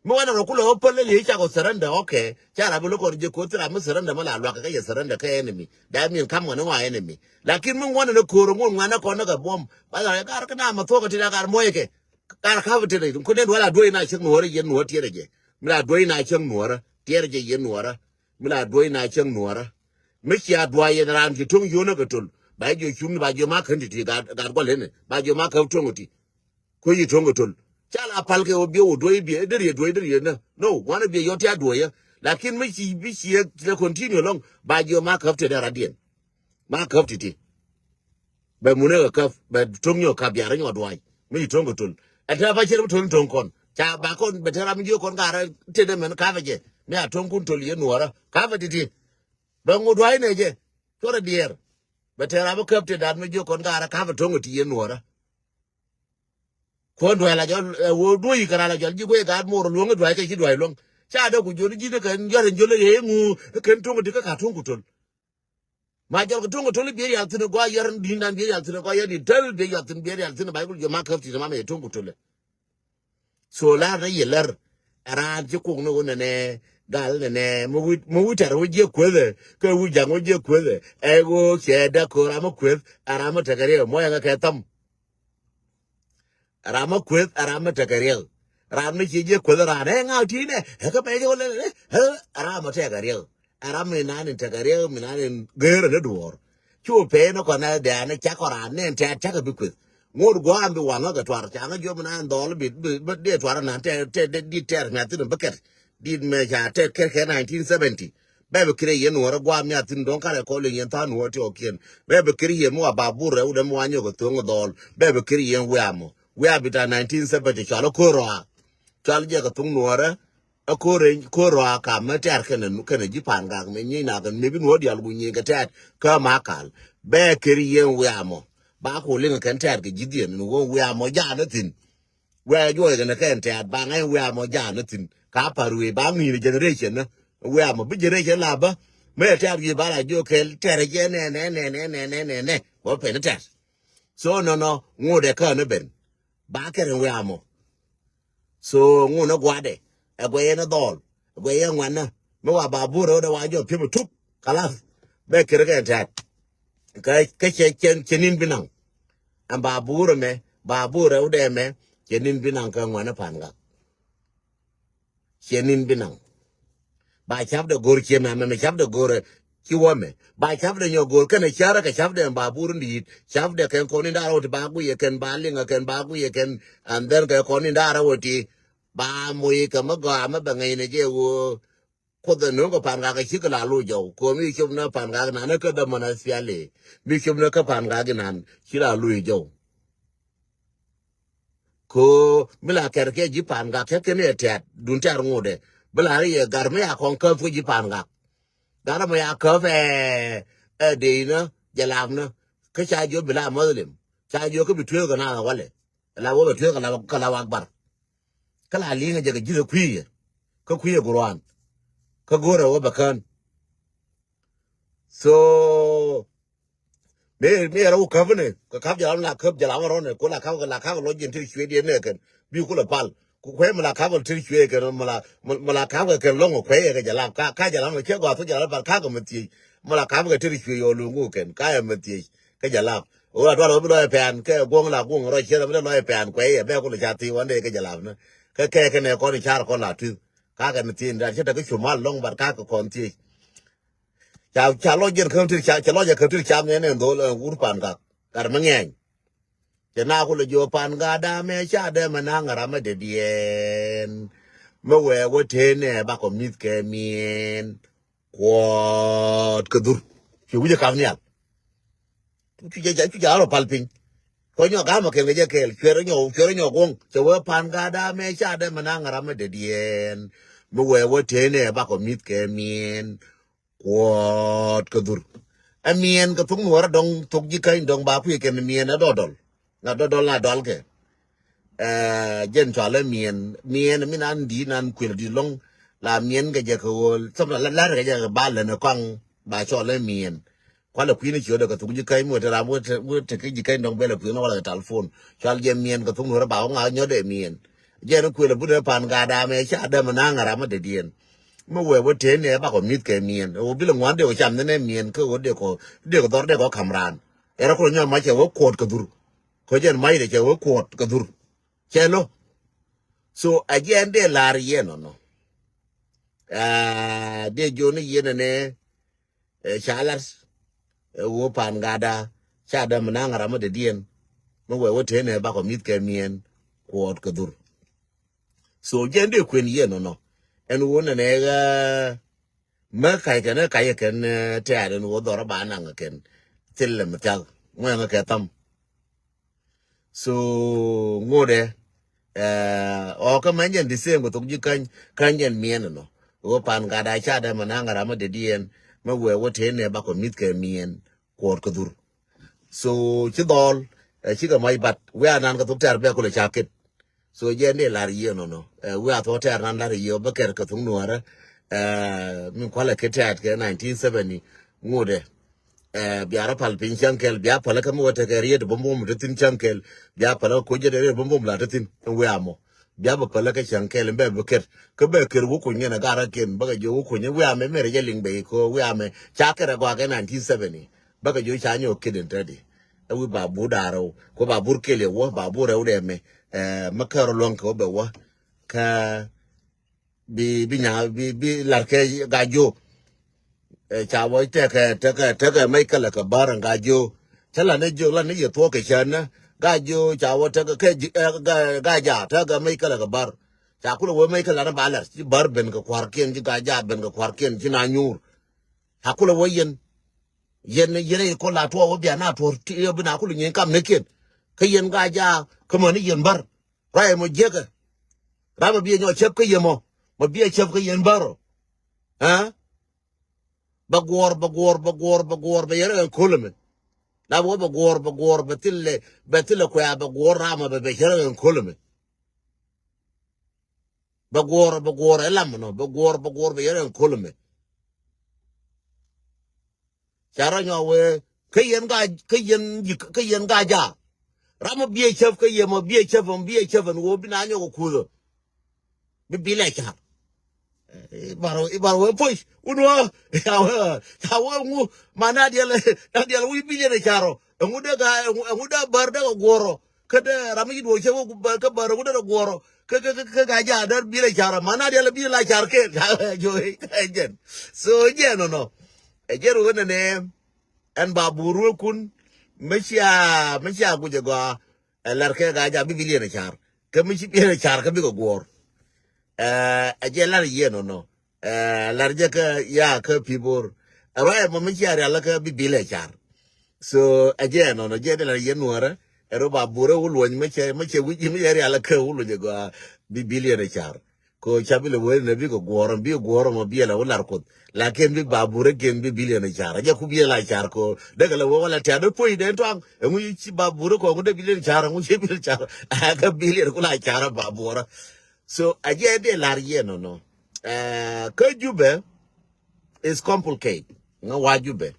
Mi wanɛ rɔ kulɛ wä päl lɛ liec cakɔ surrender, okay. Ca rap lo̱k kɔn jɛ ko̱r thil ram mi surrender mi la luakä kä yɛ surrender kä enemy. That mean kam ŋɔn ŋɔ enemy. Lakin mi ŋuɔnɛ ni ko̱r ŋun ŋuanɛ kɔn ni kɛ buɔm ba la gar kä na ma thuɔk kä ti la gar muɔc kɛ. Gar capital kun den wala duɔy na cäŋ nuɔrɛ yɛn nuɔr tiɛrɛ jɛ. Mi la duɔy na cäŋ nuɔrɛ tiɛrɛ jɛ yɛn nuɔrɛ. Mi la duɔy na cäŋ nuɔrɛ. Mi cia duɔy yɛn raan ci tuŋ yonä kɛ tol ba jɛ cum ni ba jɛ ma kän ti ti gar gar guɔl hene ba jɛ ma kän tuŋ ti. Kuec yi tuɔ̱ŋ kɛ tol ca la pal kɛ wä biɛ wä duɔ̱c biɛ deri yɛ duɔ̱c deri yɛ nä no wanɛ biɛ yɔt tia duɔ̱c yɛ. Lakin mi ci bi ci yɛ tɛ continue lɔŋ ba jiɔ ma käp tɛ dɛ rat diɛn. Ma käp titi bɛ munɛ kɛ käp bɛ tuɔ̱ŋ nyɔ kap biarɛ nyɔ dua̱c mi ci tuɔ̱ŋ kɛ tol. Ɛn tɛ ba ciɛ bi tuɔ̱ŋ tuɔ̱ŋ kɔn ca ba kɔn bɛ tɛ ram jiɔ kɔn karɛ tɛ dɛ mɛn kapɛ jɛ mi a tuɔ̱ŋ kun tol yɛ nuɔrä kapɛ titi. Bɛ ŋu dua̱c nɛ jɛ cuɔrɛ diɛɛr bɛ tɛ ram käp tɛ dat mi jiɔ kɔn karɛ kapɛ tuɔ̱ŋ ti yɛ nuɔrä. Kuɔn duay la jɔl ɛ wä duɔ̱yi kɛ ral la jɔl ji̱ guey gaat mor luɔ̱ŋ i̱ duay kɛ ci duay luɔ̱ŋ. Ca dee ku jol ji̱n kɛn yɔr in jol i̱ ŋu i̱ kɛn tuɔ̱ŋ ti kä ka tuɔ̱ŋ ku töl. Ma jɔl kɛ tuɔ̱ŋ ku töl i̱ biɛ rial thi̱n i̱ gɔaa yɔr in di̱n dan biɛ rial thi̱n i̱ gɔaa yɔr in täl biɛ rial thi̱n biɛ rial thi̱n i̱ ba kul jɛ ma käp ti ma mɛ tuɔ̱ŋ ku töl. So lar rɛ yɛ lär. Ɛ raan ci kok ni wä nɛnɛ gal nɛnɛ mi wi̱c mi wi̱c tɛr wä jiɛ kuethɛ kɛ wi̱c ja̱ŋ wä jiɛ kuethɛ. Ɛ wä cɛ däk kö ram mi kueth ɛ ram mi tekɛ riɛk mɔ yɛn kɛ kɛ thäm. Ram mi kueth ɛ ram mi tekɛ riɛk. Ram mi ci jiɛ kueth ɛ ran ɛ ŋa̱ ti̱i̱nɛ ɛ kä bɛc ɛ wä lɛ ɛ ram mi tekɛ riɛk. Ɛ ram mi nan in tekɛ riɛk mi nan in geer ɛ ni duɔ̱ɔ̱r. Cu pee ni kɔn ɛ dɛ̈ɛ̈n ɛ cak kɔn ran ni in tɛ̈t cak ɛ bi kueth. Ŋot gua̱a̱n bi waŋä kɛ tuar caŋä jiɔp mi nan dhɔl bi bi bi diɛ tuar nan tɛ tɛ dit tɛr mi a thin in bi kɛt. Dit mɛ ca tɛt kɛt kɛ nineteen seventy. Bɛ bi kiri yɛn nuɔrä guam ya thin dɔŋ karɛ kɔl in yɛn than nuɔrä ti ɔkiɛn. Bɛ bi kiri yɛn mi wa babur rɛ wudɛ mi wa nyɔk thöŋ dhɔl. Bɛ bi kiri yɛn wiamɔ. Wiam bi ta nineteen seventy cɔal ɛ ko̱r rɔa. Cɔal jɛ kɛ thuŋ nuɔrä. Ɛ ko̱r rɛ ko̱r rɔa kam mɛ tɛr kɛnɛ kɛnɛ ji̱ pan gak mɛ nyi nak mi bi nuɔrä dial gu nyi kɛ tɛt kä ma kal. Bɛ kiri yɛn wiamɔ. Ba ku liŋ kɛn tɛr kɛ ji̱ dhiɛn ni wä wiamɔ jaanä thin. Wɛɛ juɔc kɛn kɛn tɛ̈t ba ŋäc wiaa mɔ ja̱a̱n ni thi̱n ka pa̱r wëë ba ŋi̱i̱n generation ni. Wiaa mɔ bi generation la bä mëë tɛ̈t wi̱i̱ ba la jiök kɛl tɛ̈t rɛ jɛ nɛ nɛ nɛ nɛ nɛ nɛ nɛ nɛ wä pɛn tɛ̈t. So nɔnɔ ŋuudɛ kään ni ben ba kɛn wiaa mɔ. So ŋun ni gua̱dɛ ɛ guɛy yɛn ni dhɔl ɛ guɛy yɛn ŋuanä mi wa ba burɛ wä dɛ wa jɔ pi̱em ɛ tup. Kalath bɛ kir kɛn tɛ̈t. Kä kä cɛ cɛ cɛ nin bi naŋ. Ɛn ba buur ɛmɛ ba buur ɛ wudɛ ɛmɛ cɛ nin bi naŋ kä ŋuanä pan gak. Cɛ nin bi naŋ. Ba cap dɛ go̱r ciɛ mɛ mɛ cap dɛ go̱r ɛ Ci wä mɛ ba ca̱pdɛ nyɔ go̱o̱r kɛnɛ cärä kɛ ca̱pdɛ ba bur in di̱i̱t ca̱pdɛ kɛn kɔn in da̱rä wä ti ba guiyɛ kɛn ba liŋä kɛn ba guiyɛ kɛn. And then kɛ kɔn in da̱rä wä ti ba moc kɛ mä gɔaa mä bɛ ŋäcnɛ jɛ ɣöö Kuoth ɛ no̱o̱ŋ kɛ Pangak ɛ cikɛ la lo̱c jɔw. Ko̱ mi cop ni Pangak nan ɛ kä dämän ɛ thiali. Mi cop ni kä Pangak inan ci la lo̱c jɔw. Ko̱ mi la kɛr kɛ ji̱ Pangak kɛ kɛn ɛ tɛ̈t dun tɛ̈r ŋotdɛ. Bi la ri yɛ gar mi ya kɔn käp kä ji̱ Pangak. Gar mi ya käp ɛ ɛ dee inä jɛ lap ni. Kä ca jiök bi la Muslim ca jiök kä bi tueek kɛ na walɛ. La wä bɛ tueek kɛ la kɛ la wakbar. Kä la li̱i̱ŋ jɛ kɛ ji̱th ɛ kui̱ yɛ kä kui̱ yɛ guruan. Kä go̱rɛ wä bɛ kään. So mi mi yɛrɛ wä käp ni kɛ kap jalam la käp jalam rɔn ni ku la kap la kap lɔ jin ti cuɛ diɛ ni kɛn bi ku la pal. Ku kuɛ mi la kap ti cuɛ kɛn mi la mi la kap kɛ kɛn lɔŋ kuɛ yɛ kɛ jalam ka ka jalam kɛ gɔa thu jalam pal ka kɛ mi thiec. Mi la kap kɛ ti cuɛ yɔ luŋ ku kɛn ka yɛ mi thiec. Kä jalap ɣöö a dual ɣöö bi lɔc pɛ̈n kɛ guɔ̱ŋ la guɔ̱ŋ rɔc ciɛth ɣöö bi lɔc pɛ̈n kuɛy ɛ bɛ kulɛ ca thi̱i̱ wandɛ kä jalap ni. Kä kɛ kɛnɛ kɔn i̱ car kɔn la tui̱th. Kakɛ ni thi̱i̱n dan cä te kä cu mal lɔ̱ŋ bat kakɛ kɔn thiec. Ca ca lɔc jɛn käm tir ca ca lɔc jɛ käm tir cam ni ɛn ɛn dhol ɛn wur Pangak. Gat mi ŋɛny. Cɛ na kulɛ jiɔ Pangak damɛ ca dɛmɛ naŋ ram mi dee diɛɛn. Mi wɛɛ wä tëë nɛ bakɔ mi̱th kɛ miɛɛn. Kuɔt kɛ dhur. Cuɛ wi̱cɛ kam nhial. Cuɛ cuɛ cuɛ rɔ pal piny. Kɔ nyɔ gamɔ kɛn kɛ jɛ kɛɛl cuɛ rɔ nyɔ cuɛ rɔ nyɔ guɔ̱ŋ cɛ wee Pangak damɛ ca dɛmɛ naŋ ram mi dee diɛɛn. Mi wee wä tëë nɛ bakɔ mi̱th kɛ miɛɛn. Kuɔt kɛ dhur. Ɛ miɛɛn kɛ thok nuɔrä dɔŋ thok ji̱ käny dɔŋ ba kui̱ kɛn miɛɛn ɛ dɔdɔl. Na dɔdɔl na dɔl kɛ. Ɛ jɛn cɔal ɛ miɛn miɛn mi nan di̱i̱t nan kuël di̱i̱t lɔ̱ŋ. La miɛn kɛ jɛ kɛ ɣöl thäm la lar kɛ jɛ kɛ ba lɛn ɛ kɔaŋ. Ba cɔal ɛ miɛn. Kualɛ kui̱n i̱ ciötdɛ kɛ thuk ji̱ käny mi wä te ram wä te wä te kä ji̱ käny dɔ̱ŋ bɛl ɛ kui̱n wä la kɛ talpon cɔal jɛ miɛn kɛ thuk nuɔ̱rä ba wä ŋa̱ nyɔ̱t ɛ miɛn. Jɛn kuël ɛ but ɛ pan gat dam ɛ ca däm ɛ na̱a̱ŋ ɛ ram ɛ dee diɛn. Mi wee wä te ni ɛ bakɔ mi̱th kɛ miɛn ɛ wä bilɛ ŋuan dee wä cam ni nɛ miɛn kä wä dee kɔ dee kɔ dhɔr dee kɔ ka̱m raan. Ɛ rɔ kulɛ nyɔm mac ɛ wä kuɔt kɛ dhur. Kä jɛn mac dee cɛ wä kuɔt kɛ dhur. Cɛ lo. So a jiɛn dee la̱r yɛn nɔnɔ. Aa dee jiɔni yɛn ɛnɛ. Ɛ ca lat. Ɛ wä pan gada ca däm naŋ ram mi dee diɛn. Mi wɛ wä tëë nɛ bakɔ mi̱th kɛ miɛn kuɔt kɛ dhur. So jɛn dee kuɛn yɛn nɔnɔ. Ɛn wä nɛnɛ ɣä. Mä kac kɛn ɛ kac ɛ kɛn tɛ̈t ɛn wä dhɔr ɛ ba naŋ ɛ kɛn. Thil lɛ mi thiak ŋuɛŋ ɛ kɛ tham. So ŋotdɛ ɛ ɔ kä mɛn jɛn the same kɛ thok ji̱ käny käny jɛn miɛn ɛnɔ. Ɣöö pan gat a ca dɛ mɛ naŋ ram mi dee diɛn mɛ wee wä tëë nɛ bakɔ mi̱th kɛ miɛn kuɔt kɛ dhur. So ci dhɔl ɛ cikɛ mac bat wiaa nan kɛ thok tɛ̈r bɛ kulɛ ca ket. So jɛn dee lar yiëë nɔnɔ ɛ wiaa thuɔk tɛ̈r nan lar yiëë bä kɛr kɛ thok nuɔ̱ɔ̱rä. Ɛ min kualɛ ket tɛ̈t kɛ nineteen seventy ŋotdɛ. Ɛ bia rɔ pal piny cäŋ kɛl bia pälä kä mi wä tekɛ riet bumbum ti thin cäŋ kɛl bia pälä kä koc jɛ riet bumbum la ti thin wiaa mɔ. Bia bä pälä kä cäŋ kɛl bɛ bä ket kä bɛ ket wä kuny ŋɛn a garä ken bä kɛ jiɔ wä kuny wiaa mɛ mɛrɛ jɛ liŋ bɛ ikä wiaa mɛ ca kɛrɛ gɔaa kɛ nineteen seventy. Bä kɛ jiɔ ca nyɔk ket in tɛdi. Ɛ wi̱i̱ ba bur da̱rɛ wä ko ba bur kɛl yɛ wä ba bur rɛw dɛ mɛ. Ɛ mɛ kärɔ luɔ̱ŋ kɛ wä bɛ wä kä bi bi nya bi bi lar kɛ ga jo. Ɛ ca wä tekɛ tekɛ tekɛ mɛ kɛlɛ kɛ bar ga jo. Cɛ la ne jo la ne yɛ thuɔ kɛ cɛ ne ga jo ca wä tekɛ kɛ ga ga ja tekɛ mɛ kɛlɛ kɛ bar. Ca kulɛ wä mɛ kɛlɛ ne ba lar ci bar ben kɛ kuar kiɛn ci ga ja ben kɛ kuar kiɛn ci na nyur. Ca kulɛ wä yɛn yɛn yɛn kɔ la tuɔ wä bia na tuɔ ti bi na kulɛ nyɛ kam ne kiɛn. Kɛ yɛn ga ja kɛ mɛ ne yɛn bar. Ruac ɛmɔ jiäkä. Ram ɛ biɛ nyɔ cäp kä yɛ mɔ mɔ biɛ cäp kä yɛn bärɔ. Ɛ bɛ guɔ̱ɔ̱r bɛ guɔ̱ɔ̱r bɛ guɔ̱ɔ̱r bɛ guɔ̱ɔ̱r bɛ yɛrɛ ɛn ko̱l ɛmɛ. La bɛ wä bɛ guɔ̱ɔ̱r bɛ guɔ̱ɔ̱r bɛ thilɛ bɛ thilɛ kuɛ̈ɛ̈ bɛ guɔ̱ɔ̱r ram ɛ bɛ bɛ cärɛ ɛn ko̱l ɛmɛ. Bɛ guɔ̱ɔ̱r bɛ guɔ̱ɔ̱r ɛ lam ɛnɔ bɛ guɔ̱ɔ̱r bɛ guɔ̱ɔ̱r bɛ yɛrɛ ɛn ko̱l ɛmɛ. Ca rɔ nyɔk wee kä yɛn ga kä yɛn ji̱ kä yɛn ga ja. Ram mɔ biɛ cäp kä yɛ mɔ biɛ cäp mɔ biɛ cäp ɛn wee bi na nyɔk kuuth ɔ. Bi bil ɛ car. Ibar ibar wee puc wun wä ca wee ca wee ŋu ma na diɛl na diɛl wi̱i̱ bil yɛn ɛ car ɔ. Ɛŋu dee ga ɛŋu dee bär dee kɛ guɔ̱r ɔ. Kä dee ram mi ci duɔ̱ɔ̱c cäp kä bär ɛŋu dee rɔ guɔ̱r ɔ. Kä kä kä ga ja dee bil ɛ car ɔ ma na diɛl bil la car ken. Jɛn so jɛn nɔnɔ. Ɛ jɛ ru ɣän ɛnɛ ɛn ba bur wekun. Mi cia mi cia guic ɛ gɔaa. Ɛ lar kɛ gaa ja bi biliɛn ɛ car kɛ mi ci biliɛn ɛ car kɛ bikɛ guɔr. Ɛ jɛ lar yɛ nɔnɔ. Ɛ lar jɛ kä ya kä pibor. Ɛ ruac ɛmɔ mi cia rial kä bi biliɛn ɛ car. So ɛ jɛ nɔnɔ jɛ dee lar yɛ nuɔrɛ. Ɛ ru ba bur ɛ wuluɔny mi cɛ mi cɛ wic mi cɛ rial kä wuluɔny ɛ gɔaa bi biliɛn ɛ car. Ko ca bi lɛ wee nɛ bikɛ guɔ̱ɔ̱r bikɛ guɔ̱ɔ̱r mɔ biɛlɛ wä lar kuoth. Lakin bi baburä kiɛn bi biliɛn car jɛ ku biɛl a car ko dee kɛ lɛ wee wala tiat dee puɔ̱c dee tuaŋ. Ɛŋu ci baburä kɔŋ dee biliɛn car ɛŋu ci biliɛn car. Ɛ kɛ biliɛn ku la car baburä. So a jɛ dee lar yɛ nɔnɔ. Kä Jubɛ is complicate. Ŋä wa Jubɛ.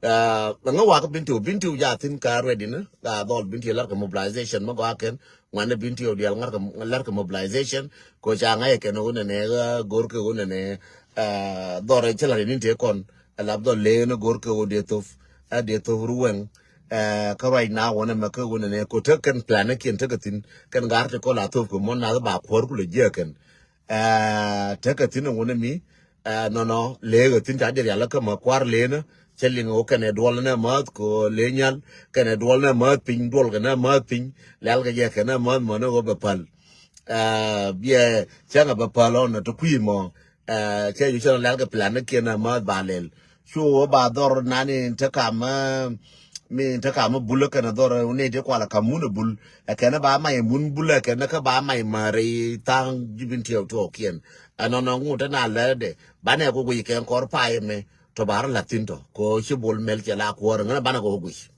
Ŋä wa kä Bintiu, Bintiu ja thin ka ready ni ka dhɔl Bintiu lar ka mobilization ma gɔa kɛn. Ŋuan ni Bintiu dial ŋar ka lar ka mobilization. Ko ca ŋa yɛ kɛn wun ni ne gor ke wun ni ne dhɔr ci lar ni te kɔn. Alap dhɔl le ni gor ke wun de thof a de thof ruweng. Ka ruac na wun ma ke wun ni ne ko te kɛn plan ni kien te ka thin kɛn gar te kɔl a thof ko mon na ba kuɔr ku le jia kɛn. Tekɛ thi̱n ŋun mi nɔnɔ leekɛ thi̱n ca jɛ rial kä ma kuar lenä. Cɛ liŋ ɣä kɛnɛ duɔl nɛ mäth ko le nyal kɛnɛ duɔl nɛ mäth piny duɔl kɛ nɛ mäth piny. Lial kɛ jɛ kɛ nɛ mäth mɔ ni ɣä bɛ päl. Biɛ cäŋɛ bɛ päl ɔn ti kui̱ mɔ. Cɛ ju cɛ lɛl kɛ plan ni kiɛn nɛ mäth ba lɛl. Cu wä ba dhɔr nani te kam mi te kam mi bul kɛn dhɔr ni ti kual kam mun bul. Kɛn ba may mun bul kɛn kä ba may mari thaŋ jibin tiɛw tuɔɔkiɛn. Ɛnɔnɔ ŋut ɛn a lɛɛdɛ banɛ ku guic kɛn kɔr pay mi tɔ bar la thin tɔ ko ci bol mɛl cɛ la kuɔr ŋän banɛ ku guic.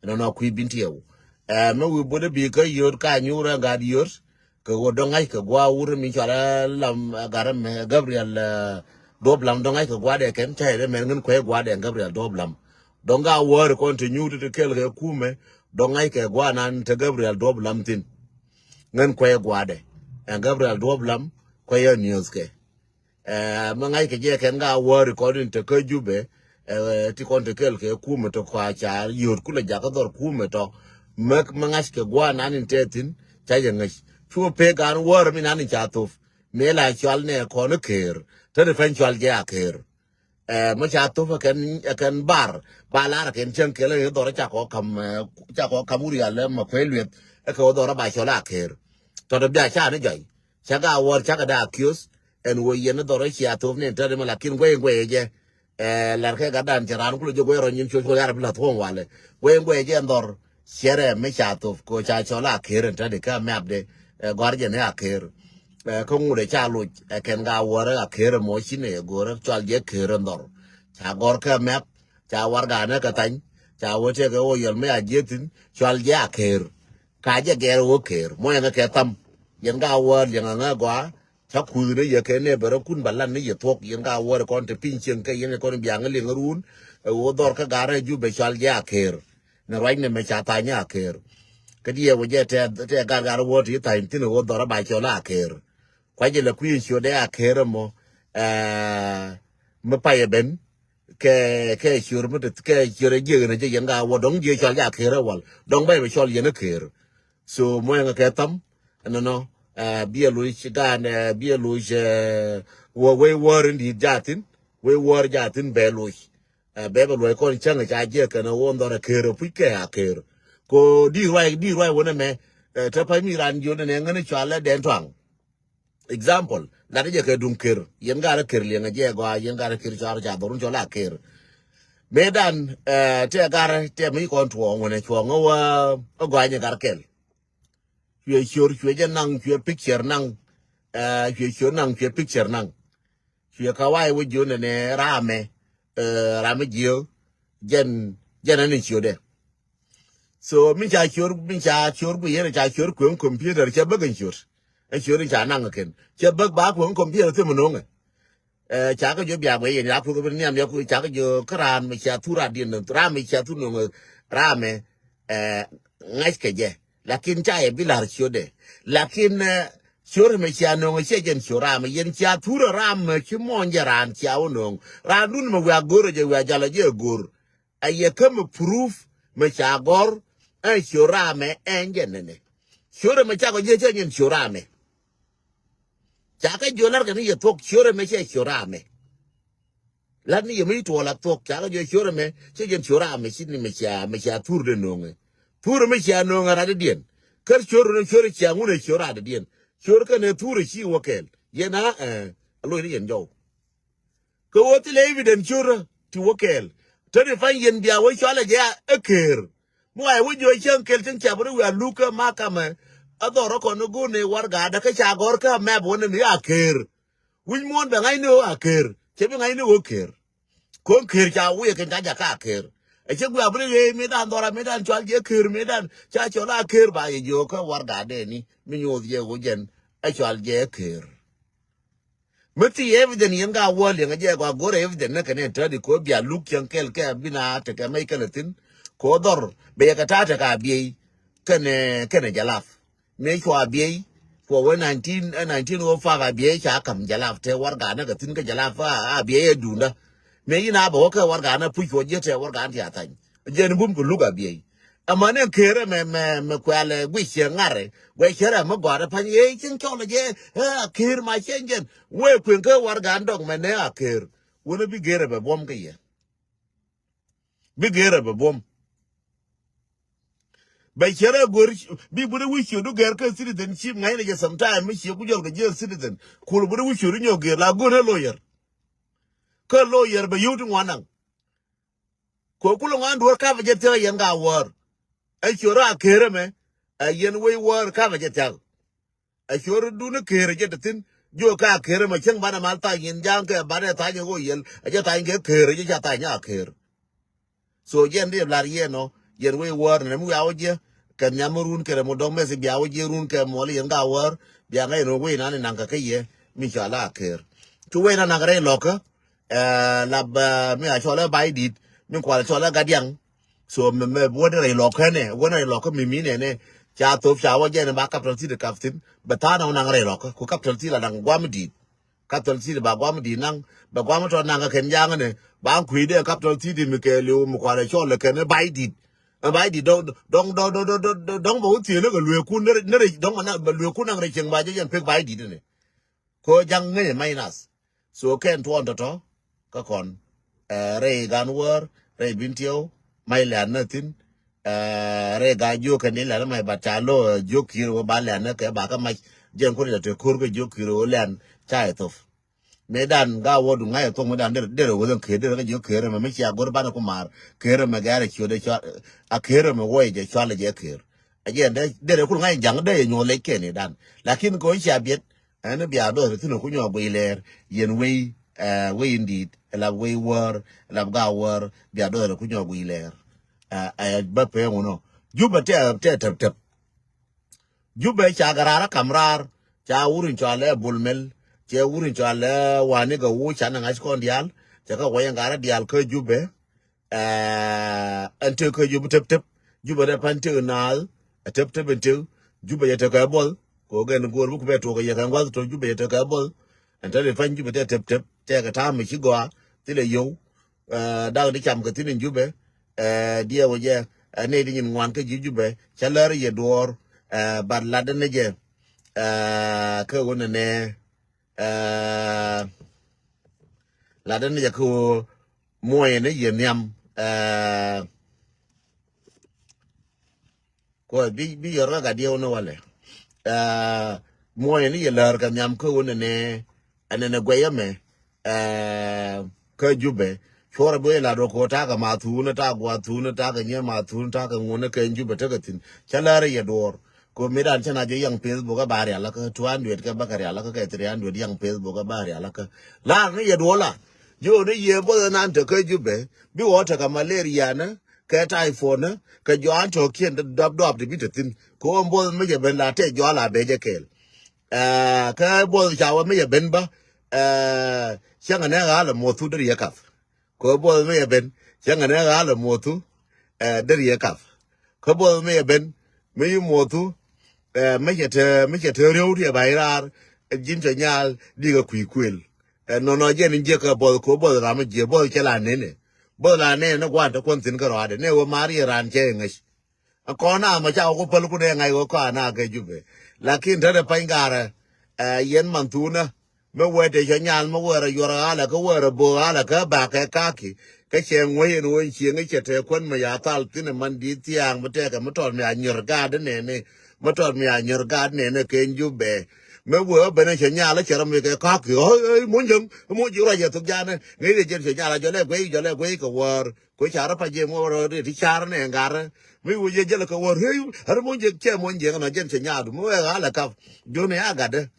Ɛnɔnɔ kui̱ bin tiɛw. Ɛ mi wi bot bi kä yot ka nyurɛ gat yot. Kɛ ɣöö dɔ̱ŋ ŋa̱ckɛ gua̱a̱ wut mi cɔal ɛ lam ɛ gat ɛmɛ Gabriel. Duɔ̱p lam dɔ̱ŋ ŋa̱ckɛ gua̱a̱dɛ kɛn cäyɛ dee mɛn ŋän kuɛy gua̱a̱dɛ ɛn Gabriel duɔ̱p lam. Dɔ̱ŋ ga wäär kɔn te nyuut te kɛl kɛ kumɛ dɔ̱ŋ ŋa̱ckɛ gua̱a̱ nan te Gabriel duɔ̱p lam thi̱n. Ŋän kuɛy gua̱a̱dɛ ɛn Gabriel duɔ̱p lam kuɛy ɛ niöthkɛ. Ɛ mi ŋa̱ckɛ jɛ kɛn ga wäär kɔn in te kä Jubɛ. Ɛ ti kɔn te kɛl kɛ kumɛ tɔ kua ca yio̱t kulɛ jakä dhɔr kumɛ tɔ. Mek mi ŋa̱ckɛ gua̱a̱ nan in te thi̱n ca jɛ ŋäc. Cu pek an wäär mi nan in ca thop. Mi la cual nɛ kɔn ker te ni pɛn cual jɛ a ker. Ɛ mi ca thop ɛ kɛn ɛ kɛn bar ba lar ɛ kɛn cäŋ kɛl ɛ dhɔr ɛ ca kɔ kam ɛ ca kɔ kam wurial ɛ ma kuɛ lueth. Ɛ kɛ wä dhɔr ɛ ba cual a ker. Tɔt ɛ bia ca ni jɔy. Ca ga wäär ca kɛ da kios. Ɛn wä yɛn ni dhɔr ɛ cia thop ni tɛt ɛ mi lakin guɛy guɛy jɛ. Ɛ lar kɛ gat dan cɛ ran kulɛ jɛ guɛy rɔ nyin cuɔc kuɔ yar bi lath kuɔŋ walɛ guɛy guɛy jɛ ɛn dhɔr. Cierɛ mi ca thop ko ca cɔl a ker ɛn tɛt kä mɛpdɛ. Ɛ gɔr jɛ ni a ker. Ɛ kä ŋut ɛ ca loc ɛ kɛn ka wäär a ker ɛmɔ ci ni ɛ go̱r ɛ cɔal jɛ ker ɛn dhɔr. Ca gɔr kä mɛp ca war ganɛ kɛ thany. Ca wä tëkɛ wä yɔl mi a jiethin cɔal jɛ a ker. Ka jɛ gɛr wä ker mɔ yɛn kɛ tham. Yɛn ka wäär yɛn ŋɛ gɔaa. Ca kuth ni yɛ kɛ nɛ bɛ rɔ kun ba lan ni yɛ thuɔk yɛn ka wäär kɔn te piny cieŋ kɛ yɛn kɔn biaŋ liŋ ruun. Ɛ wä dhɔr kä garɛ Jubɛ cɔal jɛ a ker. Ni ruac ni mɛ ca thany a ker. Kä diɛ wä jɛ tɛ tɛ gar gar wä ti thany thin wä dhɔr ba cɔl a ker. Kua jɛ lɛ kui̱ ciö dɛ a ker mɔ. Ɛ mi payɛ ben. Kɛ kɛ ciör mi te kɛ ciör jiek ni jɛ yɛn ka wä dɔŋ jiek cɔl jɛ a ker wal dɔŋ bɛ bɛ cɔl yɛn a ker. So mɔ yɛn kɛ tham. Ɛnɔnɔ. Ɛ biɛ loc gan ɛ biɛ loc ɛ wä wei wäär in di̱i̱t jathin. Wei wäär jathin bɛ loc. Ɛ bɛ bɛ luɔc kɔn cäŋ ca jiɛ kɛn ɛ wä dhɔr ɛ ker ɛ puc kɛ a ker. Ko di ruac di ruac wä nɛ mɛ. Ɛ te pa̱c mi ran jiö nɛ nɛ ŋän cual ɛ dɛn tuaŋ. Example lat jɛ kɛ duŋ ker yɛn garɛ ker liɛŋ jɛ gɔaa yɛn garɛ ker cɔar ca dhorun cɔl a ker. Mëë dan ɛ tɛ garɛ tɛ mi kɔn tuɔɔŋ wänɛ cuɔɔŋ ɛ wä ɛ gɔaa nyɛ gar kɛl. Cuɛ ciör cuɛ jɛ naŋ cuɛ picture naŋ. Ɛ cuɛ ciör naŋ cuɛ picture naŋ. Cuɛ ka wa̱i̱ wä jiö nɛ nɛ ramɛ. Ɛ ramɛ jiö jɛn jɛn ɛn in ciötdɛ. So mi ca cior mi ca cior ku yɛn ca cior kueŋ computer cɛ bäk in cior. Ɛ cior in ca naŋ kɛn cɛ bäk ba kueŋ computer thim noŋɛ. Ɛ ca kä jiö bia guɛ yɛn ya kueŋ bi niam ya kueŋ ca kä jiö kä raan mi ca thur a diɛn raan mi ca thur noŋɛ. Raan mi ɛ ŋa̱c kɛ jɛ. Lakin ca yɛ bi lar cior dɛ. Lakin ɛ cior mi ca noŋɛ cɛ jɛn cior raan mi yɛn ca thur raan mi ci muɔ̱ɔ̱n jɛ raan ca wä noŋ. Raan dun mi wia go̱r jɛ wia jalɔ jɛ go̱r. A yɛ kä mi proof mi ca gɔr. Ɛn ciö ramɛ ɛn jɛ nɛnɛ. Ciö rɛ mi ca gɔ jiɛ cɛ nyin ciö ramɛ. Ca kä jiö lar kɛ ni yɛ thuɔk ciö rɛ mi cɛ ciö ramɛ. Lat ni yɛ mi tuɔɔl a thuɔk ca kɛ jɔc ciöör ɛmɛ, cɛ jɛn ciöör a mɛ ci ni mɛ cia, mɛ cia thur de no̱o̱ŋɛ. Thur ɛmɛ cia no̱o̱ŋɛ rat diɛn. Kär ciöör ni ciöör cia ŋun ɛ ciöör rat diɛn. Ciöör kɛnɛ thur ɛ ci wä kɛɛl. Yɛn a, ɛ, a loc ni yɛn jɔw. Kɛ ɣöö thilɛ evident ciötdä ti wä kɛɛl. Te ni pa̱ny yɛn bia wä cɔalɛ jɛ ɛ Këër. Mi wa yɛ wä jiö cäŋ kɛl tin cia bä ri wiaa luk kä makamɛ. Ɛ dhɔr ɛ kɔn ni go̱o̱r ni warɛgakdä kä ca gɔ̱r kä map wä ni mi a Këër. Wi̱c muɔ̱ɔ̱n bɛ ŋa̱cni ɣöö a Këër. Cɛ bi ŋa̱cni ɣöö Këër. Ko̱n Këër ca wi̱i̱ kɛn ca jakä a Këër. Ɛ cɛ guia̱a̱ bä ri ɣee mëëdan dhɔra mëëdan cɔal jɛ Këër mëëdan ca cɔl a Këër ba yɛ jiö kä warɛgakdɛ ni mi nyoth jɛ ɣöö jɛn ɛ cɔal jɛ Këër. Mi thi evident yɛn ka wäl yɛn a jɛ gɔaa go̱rɛ evident ni kɛn ɛ tädi ko bia luk cieŋ kɛl kɛ a bi na tekɛ mɛc kɛl a thi̱n. Ko dhɔr bɛ yɛ kɛ ta̱a̱ tekɛ a biey kɛnɛ, kɛnɛ Jalap. Mëë cua a biey, cua wee nineteen, eh, nineteen oh five a biey ca kam Jalap te warɛgaknɛ kɛ thi̱n kä Jalap a, a biey ɛ duundä. Mëë yin a bɛ wä kɛ warɛgaknɛ puc cua ji̱ te warɛgaknɛ ti a thany. Jɛn bum kɛ luk a biey. Amäni Këër ɛmɛ, mɛ, mɛ kuɛl ɛ guic ciɛ ŋa̱rɛ. Guɛ cärɛ mi gɔ̱a̱rɛ pa̱ny ëë cieŋ cɔl ɛ jɛ, ɛ, a Këër ma cieŋ jɛn. Wee kueŋ kä warɛgan dɔ̱ŋ mɛ nɛ a Këër. Wunä bi Gɛɛrɛ bɛ buɔ̱m kä yɛ. Bi Gɛɛrɛ bɛ buɔ̱m. Bɛ cärɛ go̱r, bi buni wi̱c ciötdu gɛr kä citizenship ŋa̱cnɛ jɛ sometime mi ciɛ ku jɔl kɛ jiɛ citizen. Kul buni wi̱c ciötdu nyɔk gɛr la go̱r ɛ lawyer. Kä lawyer bɛ yio̱w ti ŋuan naŋ. Ko kulɛ ŋuan duɔ̱ɔ̱r kapɛ jɛ thia̱k yɛn ka wäär. Ɛ ciöt a Këër ɛmɛ, ɛ yɛn wec wäär kapɛ jɛ thia̱k. Ɛ ciöt duni Këër jɛ te thi̱n, jiö ka Këër ɛmɛ cäŋ banɛ mal tha̱a̱ny yɛn ja̱a̱ŋ kɛ banɛ tha̱a̱ny ɛ ɣöö yɛl, ɛ jɛ tha̱a̱ny kɛ Këër, ɛ jɛ ca tha̱a̱ny a Këër. So jɛn riɛp lar yɛn ɔ, yɛn wec wäär nɛ mi wiaa wä jiɛ, kɛ nhiam mi run kɛ rɛ mi dɔ̱ŋ mɛth bia wä jiɛ run kɛ muɔl yɛn ka wäär, bia ŋa̱c yɛn wec nan inaŋ kɛ kä yɛ, mi cɔal a Këër. Cu wec nan naŋ rɛy lɔ̱kä, eh, lap, eh, mi a cɔl ɛ Baydit, mi kual cɔl ɛ Gadiaŋ. So mɛ, mɛ wä ni rɛy lɔ̱kä nɛ, wä ni rɛy lɔ̱kä mi mi nɛ nɛ. Ca thop ca wä jɛ ni ba capital city kap thi̱n. Bɛ tha̱a̱n ɛ wä naŋ rɛy lɔ̱kä, ku capital city la naŋ guam di̱i̱t. Capital city ba guam di̱i̱t naŋ, bɛ guam tɔ naŋ kɛ kɛn ja̱a̱ŋ nɛ. Ba kui̱ dee capital city mi kɛ liw mi kual ɛ cɔl ɛ kɛn ɛ Baydit. Ɛ Baydit dɔ̱ŋ, dɔ̱ŋ, dɔ̱ŋ, dɔ̱ŋ, dɔ̱ŋ, dɔ̱ŋ, dɔ̱ŋ bɛ wä thiee ni kɛ lueeku ni rɛy, ni rɛy, dɔ̱ŋ bɛ na, bɛ lueeku naŋ rɛy cieŋ ba jɛ jɛn pek Baydit ni. Ko ja̱ŋ ŋäcɛ minus. So kɛn tuɔɔn tɔ̱tɔ̱ kä kɔn. Eh, rɛy gan wäär, rɛy Bentiu, mac lɛ̈t ni thi̱n. Eh, rɛy gan jiök kɛn ni lɛ̈t ni mac ba ca lo̱, eh, jiök ki̱i̱r wä ba lɛ̈t ni kɛ ba kä mac. Jɛn kun jɛ te ko̱r kä jiök ki̱i̱r wä lɛ̈t ca jɛ thop. Mëëdan ga wä duŋ ŋa̱c jɛ thop mëëdan derɛ, derɛ wä dhän Këër derɛ kä jiök Këër ɛmɛ mi cia go̱r banɛ ku maar. Këër ɛmɛ gɛ̈rɛ ciötdɛ cɔal, a Këër ɛmɛ wä jɛ cɔal jɛ Këër. A jɛn derɛ, derɛ kun ŋa̱c jɛ ja̱ŋ derɛ jɛ nyuɔ̱th lɛc kɛn i̱dan. Lakin kɛ wä cia biɛt, ɛn bia dɔɔr thi̱n ku nyɔk guiy lɛɛr, yɛn wei, eh, wei in di̱i̱t, lap wei wäär, lap ga wäär, bia dɔɔr ku nyɔk guiy lɛɛr. Eh, eh, bä pee ŋun ɔ. Jubɛ tɛ, tɛ tɛp tɛp. Jubɛ ca kɛ raar ɛ kam raar, ca wur in cɔal ɛ Bol Mel, cɛ wur in cɔal ɛ wani kɛ wu ca ni ŋa̱c kɔn diaal, cɛ kɛ wä yɛn gat rɔ diaal kä Jubɛ. Eh, ɛn tëë kä Jubɛ tɛp tɛp, Jubɛ dee pan tëë naath, ɛ tɛp tɛp ɛn tëë, Jubɛ jɛ tekɛ buɔth, kɛ ɣöö gɛn go̱o̱r bä ku bɛ tuɔɔk kɛ yɛ kɛ ŋuath tɔ Jubɛ jɛ tekɛ buɔth. Ɛn te ri pan Jubɛ tɛ tɛp tɛp, tɛkɛ ta̱a̱ mi ci gɔaa, thilɛ yio̱w, eh, dak di cam kɛ thi̱n in Jubɛ, eh, diɛw jɛ, eh, nɛy di nyin ŋuan kä ji̱ Jubɛ, cä lär yɛ duɔɔr, eh, bat lat ni jɛ, eh, kä ɣöö nɛnɛ, eh, lat ni jɛ kä ɣöö muɔyɛ ni yɛ nhiam, eh, Kuɔth bi, bi yɔr kä gat diɛw ni walɛ. Eh, muɔyɛ ni yɛ lär kɛ nhiam kä wun ni nɛ, ɛn ni nɛ guɛy ɛmɛ, eh, kä Jubɛ. Cuɔrɛ bi wee lat rɔ ko takɛ ma thun, takɛ gua thun, takɛ nyɛ ma thun, takɛ ŋun kɛ Jubɛ tekɛ thin. Cä lär yɛ duɔr. Ko mi dan cä na jɛ yaŋ Facebook ɛ ba rial kä two hundred kɛ bä kɛ rial kä kɛ three hundred yaŋ Facebook ɛ ba rial kä. Lar ni yɛ duɔr la. Jo ni yɛ both nan te kä Jubɛ. Bi wä tekɛ malaria ni. Kɛ typhoid ni kɛ jɔan tɔ̱kiɛn ti dɔp dɔp ti bi te thin. Kɛ ɣöö both mi jɛ ben la tɛ jɔal a bɛ jɛ kɛɛl. Eh, kɛ both ca wä mi jɛ ben bä, eh, cäŋɛ nɛ ɣa̱l ɛ muɔth thu deri yɛ kath. Kɛ both mi jɛ ben cäŋɛ nɛ ɣa̱l ɛ muɔth thu, eh, deri yɛ kath. Kɛ both mi jɛ ben mi yi muɔth thu, eh, mi cɛ te, mi cɛ te riɛw ti ɛ ba iraar, eh, ji̱n cɛ nyal dikɛ kui̱ kuël. Eh, nɔnɔ jɛn in jiɛ kɛ both kɛ both ram mi jiɛ both cɛ la nene. Both la nene ni guan te kuɔn thin kɛ rɔadɛ ni wä mar yɛ ran cɛ ŋäc. Kɔn na mɛ ca wä ku päl ku dee ŋa̱c wä kɔn na kɛ Jubɛ. Lakin te dee pany garɛ, eh, yɛn man thunä. Mi wee te cɛ nyal mi wee rɔ yuɔr ɣalɛ kä wee rɔ bo̱o̱k ɣalɛ kä bakɛ kaki. Kä cɛ ŋuäc ɛn ɣöö cieŋ cɛ te kuän mi ya thal thi̱n ɛ man di̱i̱t thia̱a̱ŋ mi tɛkɛ mi tɔt mi a nyör gaat nɛnɛ. Mi tɔt mi a nyör gaat nɛnɛ kɛ Jubɛ. Mi wee ɣä ben cɛ nyal cɛ rɔ mi kɛ kaki. Ɣöö muɔ̱nyjäŋ muɔ̱nyjäŋ ruac ɛ thok janɛ ŋäc jɛ jɛn cɛ nyal a jɔlɛ guey jɔlɛ guey kɛ wäär. Kuɛ car pa jiɛ muɔ rɔ ri ti car nɛ ŋar. Mi wi̱c jɛ jɛl kɛ wä rei. Ar muɔ̱ny jɛ cɛ muɔ̱ny jɛ nɔ jɛn cɛ nyaadu mi wee ɣa̱lɛ kap. Jun ya gatdɛ.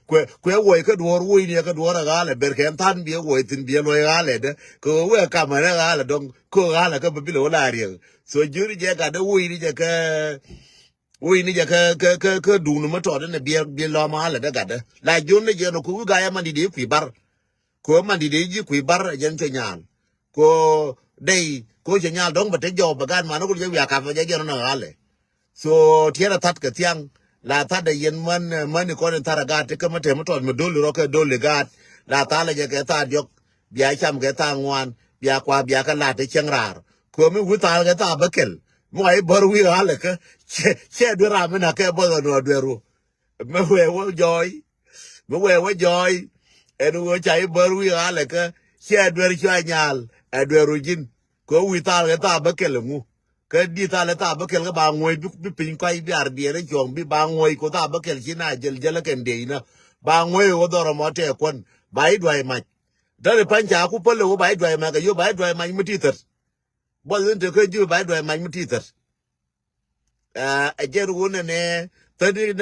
Kuɛ kuɛ wuɔy kä duɔ̱ɔ̱r wuɔy ni kä duɔ̱ɔ̱r ɣa̱lɛ ber kɛ than biɛ wuɔy thin biɛ luɔy ɣa̱lɛ dɛ. Kɛ wee kam ɛn ɣa̱lɛ dɔŋ ko ɣa̱lɛ kä bi bil wä la riɛk. So jun jɛ gatdɛ wuɔy ni jɛ kɛ wuɔy ni jɛ kɛ kɛ kɛ kɛ duŋni mi tɔɔt ni biɛ biɛ lɔm ɣa̱lɛ dɛ gatdɛ. La jun ni jɛ nɔ ku wi̱c gayɛ man di di kui̱ bar. Ko man di di ji̱ kui̱ bar ɛ jɛn cɛ nyal. Ko dey ko cɛ nyal dɔ̱ŋ bɛ te jɔw bɛ gaat man ni kul jɛ wiak kap jɛ jɛn rɔ na ɣalɛ. So tiɛn a that kɛ thiaŋ la that dɛ yɛn man man ni kɔn in thar a gaat ti kä ma te mi tɔt mi dol rɔ kɛ dol i gaat. La thal jɛ kɛ thaa diɔk bia cam kɛ thaa ŋuan bia kua bia kɛ lat ti cieŋ raar. Ko mi wi̱i̱ thal kɛ thaa bä kɛl mi wa i̱ bär wi̱i̱ ɣalɛ kä cɛ cɛ duer ram mi na kɛ bäth ɔ nɔ duer ru. Mi wee wä jɔɔy. Mi wee wä jɔɔy. Ɛn wee ca i̱ bär wi̱i̱ ɣa̱lɛ kä ciɛ duer cua nyal ɛ duer ru ji̱n. Kɛ wi̱i̱ thal kɛ thaa bä kɛl ŋu. Kä di thal kɛ thaa bä kɛl kä ba ŋuɔ̱c bi piny kɔc bi ar diɛɛr i̱ cuɔ̱ŋ bi ba ŋuɔ̱c ko thaa bä kɛl ci na jäl jäl kɛn diey na. Ba ŋuɔ̱c wä dhɔr ɛmɔ tɛɛ kuän ba i̱ duay mac. Däri pa̱ny ca ku päl ɛ wä ba i̱ duay mac kɛ yio̱ ba i̱ duay mac mi ti thät. Buɔth in te kä ji̱ ba i̱ duay mac mi ti thät. Ɛ jɛn wun nɛ nɛ thäni.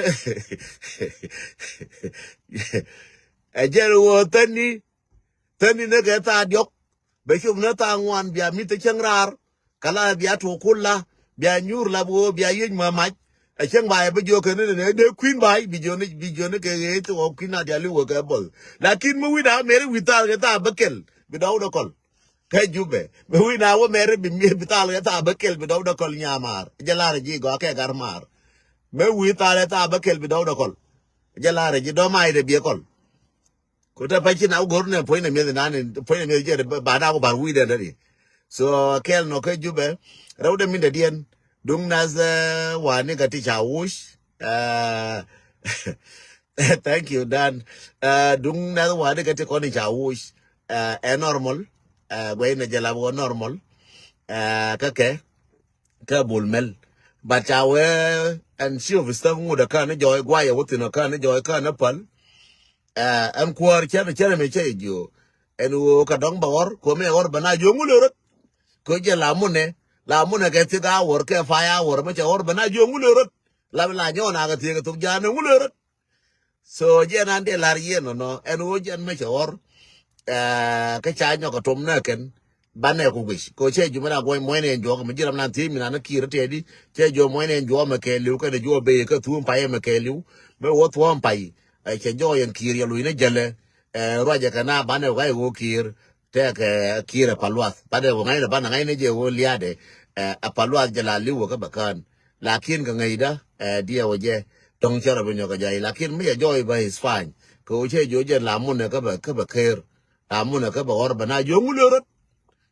Ɛ jɛn wun thäni. Thäni ni kɛ thaa diɔk. Bɛ cop ni thaa ŋuan bia mi̱th cäŋ raar. Kala bia tuɔk kula bia nyuur la bi woo bia yiec ma mac. Ɛ cäŋ ba ɛ bi jiök kɛ ni nɛ nɛ dee kui̱n ba bi jiök ni bi jiök ni kɛ ɣee ti wä kui̱n a diali wä kɛ both. Lakin mi wi̱n a mɛri wi̱i̱ thaal kɛ thaa bä kɛl bi dɔw dɔ kɔl. Kä Jubɛ mi wi̱i̱ na wä mɛri bi mi bi thal kɛ thaa bä kɛl bi dɔw dɔ kɔl nyamaar jɛ lar ji̱ gɔaa kɛ gar maar. Mi wi̱i̱ thal kɛ thaa bä kɛl bi dɔw dɔ kɔl jɛ lar ji̱ dɔ̱ may dɛ biɛ kɔl. Ku te pä ci na wä go̱r nɛ puɔ̱ny nɛ mi̱eth nan puɔ̱ny nɛ mi̱eth jɛ ba na wä bar wi̱i̱ dɛ dɛ di. So kɛl nɔ kä Jubɛ rɛw dɛ min dɛ diɛn duŋ nath wani ka ti ca wuc. Thank you Dan. Duŋ nath wani ka ti kɔn i̱ ca wuc. Ɛ normal. Guɛy na jɛ lap wä normal. Kä kɛ kä bul mɛl. But ca wee ɛn ci of stuff ŋut ɛ kä ni jɔɔy guay ɛ wä thin ɛ kä ni jɔɔy kä ni päl. Ɛn kuäär cɛn cɛn mi cɛ jiö. Ɛn woo kä dɔŋ bɛ ɣɔr kuɔ mi ɣɔr bɛ na jiö ŋul ɛ rot. Kɛ jɛ la munɛ la munɛ kɛ thik a wor kɛ fay a wor mɛ cɛ wor bɛ na jiö ŋul ɛ rot. La bi la nyɔn a kɛ thiek kɛ thok jaan ɛ ŋul ɛ rot. So jɛ nan dee lar yien nɔnɔ ɛn woo jɛn mɛ cɛ wor. Kɛ ca nyɔk kɛ tom nɛ kɛn banɛ ku guic kɛ cɛ jumɛ na guɔny muɔny nɛ ɛn juɔk mɛ jiram nan thiec mi nan kiir tɛɛdi. Cɛ juɔ muɔny nɛ ɛn juɔk mɛ kɛɛliw kɛn juɔ bey kɛ thuum pay mɛ kɛɛliw. Mɛ woo thuɔm pay. Cɛ jɔɔk yɛn kiir yɛ luc ni jɛlɛ. Ruacɛ kɛ na banɛ ku ŋa̱c woo kiir. Tɛkɛ kiir ɛ paluath banɛ wä ŋa̱cnɛ banɛ ŋa̱cnɛ jɛ wä liaadɛ. Ɛ paluath jɛ la li̱w wä kä bɛ kään. Lakin kɛ ŋäcdä ɛ diɛ wä jɛ tɔŋ cɛ rɔ bi nyɔk kɛ jɔy lakin mi jɛ jɔy bä is fine. Kɛ wä cɛ jɔ jɛ la munɛ kä bɛ kä bɛ ker. La munɛ kä bɛ ɣɔr bɛ na jɔ ŋulɛ rot.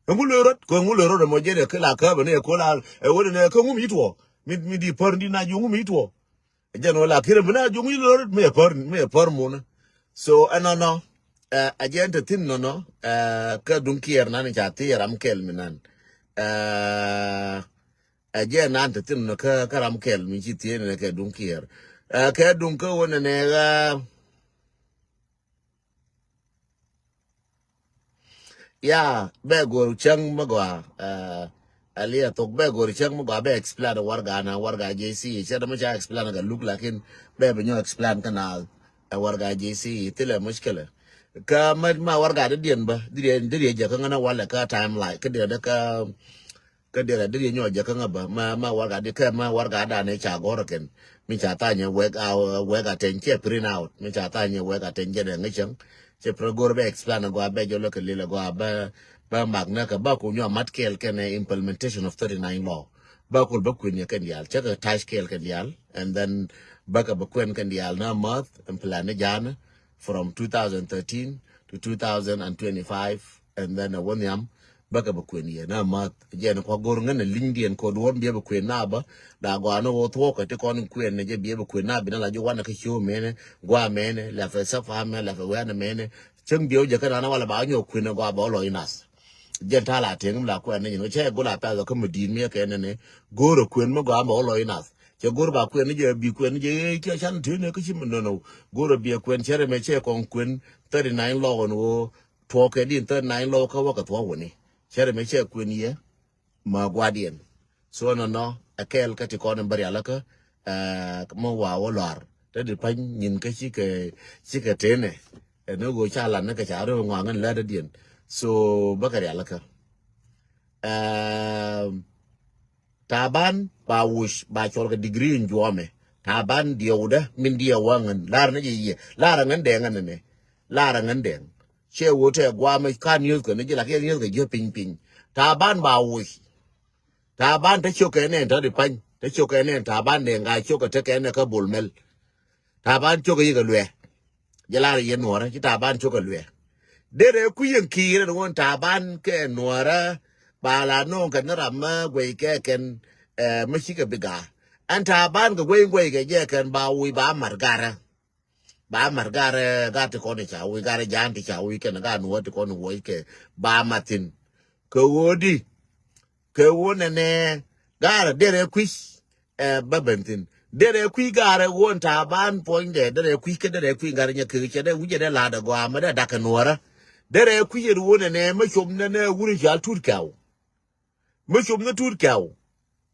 Ŋulɛ rot kɛ ŋulɛ rot ɛmɔ jɛ dɛ kä la kä bɛ ni ɛ kola ɛ wä ni nɛ kä ŋum yitwɔ. Mi mi di pär di na jɔ ŋum yitwɔ. Jɛn wä la kir mi na juŋ yil rot mi ɛ pär mi ɛ pär mun. So ɛnɔnɔ ɛ jɛn te thin nɔnɔ ɛ kä duŋ kiɛr nan ca thier ram kɛl mi nan. Ɛ jɛn nan te thin nɔnɔ kä kä ram kɛl mi ci thier nɛ kɛ duŋ kiɛr. Ɛ kɛ duŋ kä wä nɛ nɛ ɣä. Ya bɛ gor cäŋ mi gɔaa. Ɛ liɛ thok bɛ gor cäŋ mi gɔaa bɛ explain warga na warga J C cɛ dama ca explain ka luk lakin bɛ bi nyɔ explain ka na. Ɛ warga J C thilɛ mushkila. Ka ma ma warga di diɛn ba di diɛn di diɛn jɛ ka ŋana wala ka timeline ka diɛn ka Kä diɛl a deri nyɔ jɛ kä ŋä bä ma ma warga di kɛ ma warga danɛ ca gɔr kɛn. Mi ca tha nyɛ wek a wek a tɛny cɛ print out mi ca tha nyɛ wek a tɛny jɛ dɛ ŋä cäŋ. Cɛ print gor bɛ explain a gɔa bɛ jɔ lɛ kɛ lil a gɔa bɛ bɛ mak nä kɛ bä ku nyɔ mat kɛɛl kɛn implementation of thirty nine law. Bä kul bä kui̱n nyɛ kɛn dial cɛ kɛ tac kɛɛl kɛn dial and then bä kɛ bä kuɛn kɛn dial na math and plan ni jan from two thousand thirteen to two thousand and twenty-five and then a wä nhiam. Bäkɛ bɛ kuën yɛ na math jɛn kua go̱r ŋän a li̱ŋdiɛn kod wä biɛ bɛ kuën na bä. Da gɔaa ni wä thuɔ̱k kɛ ti kɔn kuën ni jɛ biɛ bɛ kuën na bi na la ji̱ wanɛ kä ciö mɛnɛ gua mɛnɛ lɛfɛ safa mɛ lɛfɛ wɛnɛ mɛnɛ. Cäŋ biɛ wä jɛ kä na na wala ba nyɔ kuën ni gɔaa bɛ wä lɔ inath. Jɛn ta̱a̱ la tieŋ mi la kuɛn ni nyin kä cɛ go̱l a pɛth kä mi di̱i̱t mi ɛ kɛ nɛnɛ. Go̱o̱r ɛ kuën mi gɔaa bɛ wä lɔ inath. Cɛ go̱o̱r ba kuɛn ni jɛ bi kuɛn ni jɛ ëë kiɛ can tëë nɛ kä ci mi nɔnɔ. Go̱o̱r ɛ biɛ kuɛn cɛ rɛ mɛ cɛ kɔn kuën thirty nine lɔɔk ɛn ɣöö tuɔɔk kɛ din thirty nine lɔɔk kä wä kɛ thuɔɔk wuni. Cɛ rɛ mɛ cɛ kuɛn yɛ ma guardian. So nɔnɔ ɛ kɛɛl kä ti kɔn in bä rialikä. Ɛ mi wa wä lɔar te di pa̱ny nyin kä cikɛ cikɛ tenɛ. Ɛ ni ɣöö ca lan ni kɛ ca rɛ ŋɔaŋ in lät dädiɛn. So bä kɛ rialikä. Ɛ Taban ba wuc ba cɔl kɛ degree in juɔmɛ. Taban diɛwdä min diɛw waŋän lar ni jɛ yiɛ lar aŋän dɛŋ ɛn ni lar aŋän dɛŋ. Cɛ wä tɛ guamɛ ka niöth kɛ ni jɛ la kɛ niöth kɛ jiö piny piny. Taban ba wuc. Taban te cok kɛ nɛn tɔ di pany te cok kɛ nɛn taban dɛŋ ka cok kɛ te kɛ nɛ kä bol mɛl. Taban cok kɛ yikɛ luɛ. Jɛ lar yɛ nuɔrä ci taban cok kɛ luɛ. Derɛ kui̱ yɛn kiir ɛn ɣöö taban kɛ nuɔrä ba la no̱o̱ŋ kɛ ni ram mä guɛy kɛ kɛn. Ɛ mä cikɛ bi gaa ɛn taban kɛ guɛy guɛy kɛ jɛ kɛn ba wi̱i̱ ba mat garä. Ba mat garɛ gat ti kɔn i̱ ca wi̱i̱ garɛ jan ti ca wi̱i̱ kɛn gat nuɔ̱ɔ̱r ti kɔn i̱ wuɔ̱c kɛ ba mat thi̱n. Kɛ ɣöö di kɛ ɣöö nɛnɛ garɛ derɛ kui̱c. Ɛ bä ben thi̱n derɛ kui̱c garɛ ɣöö in taban puɔ̱nydɛ derɛ kui̱c kä derɛ kui̱ garɛ nyɛ kek cɛ dɛ wi̱cɛ dɛ la̱t ɛ gɔaa mɛ dɛ da̱k kɛ nuɔ̱ɔ̱rä. Derɛ kui̱c in ɣöö nɛnɛ mä com nɛnɛ wur in ca tut kɛw. Mä com ni tut kɛw.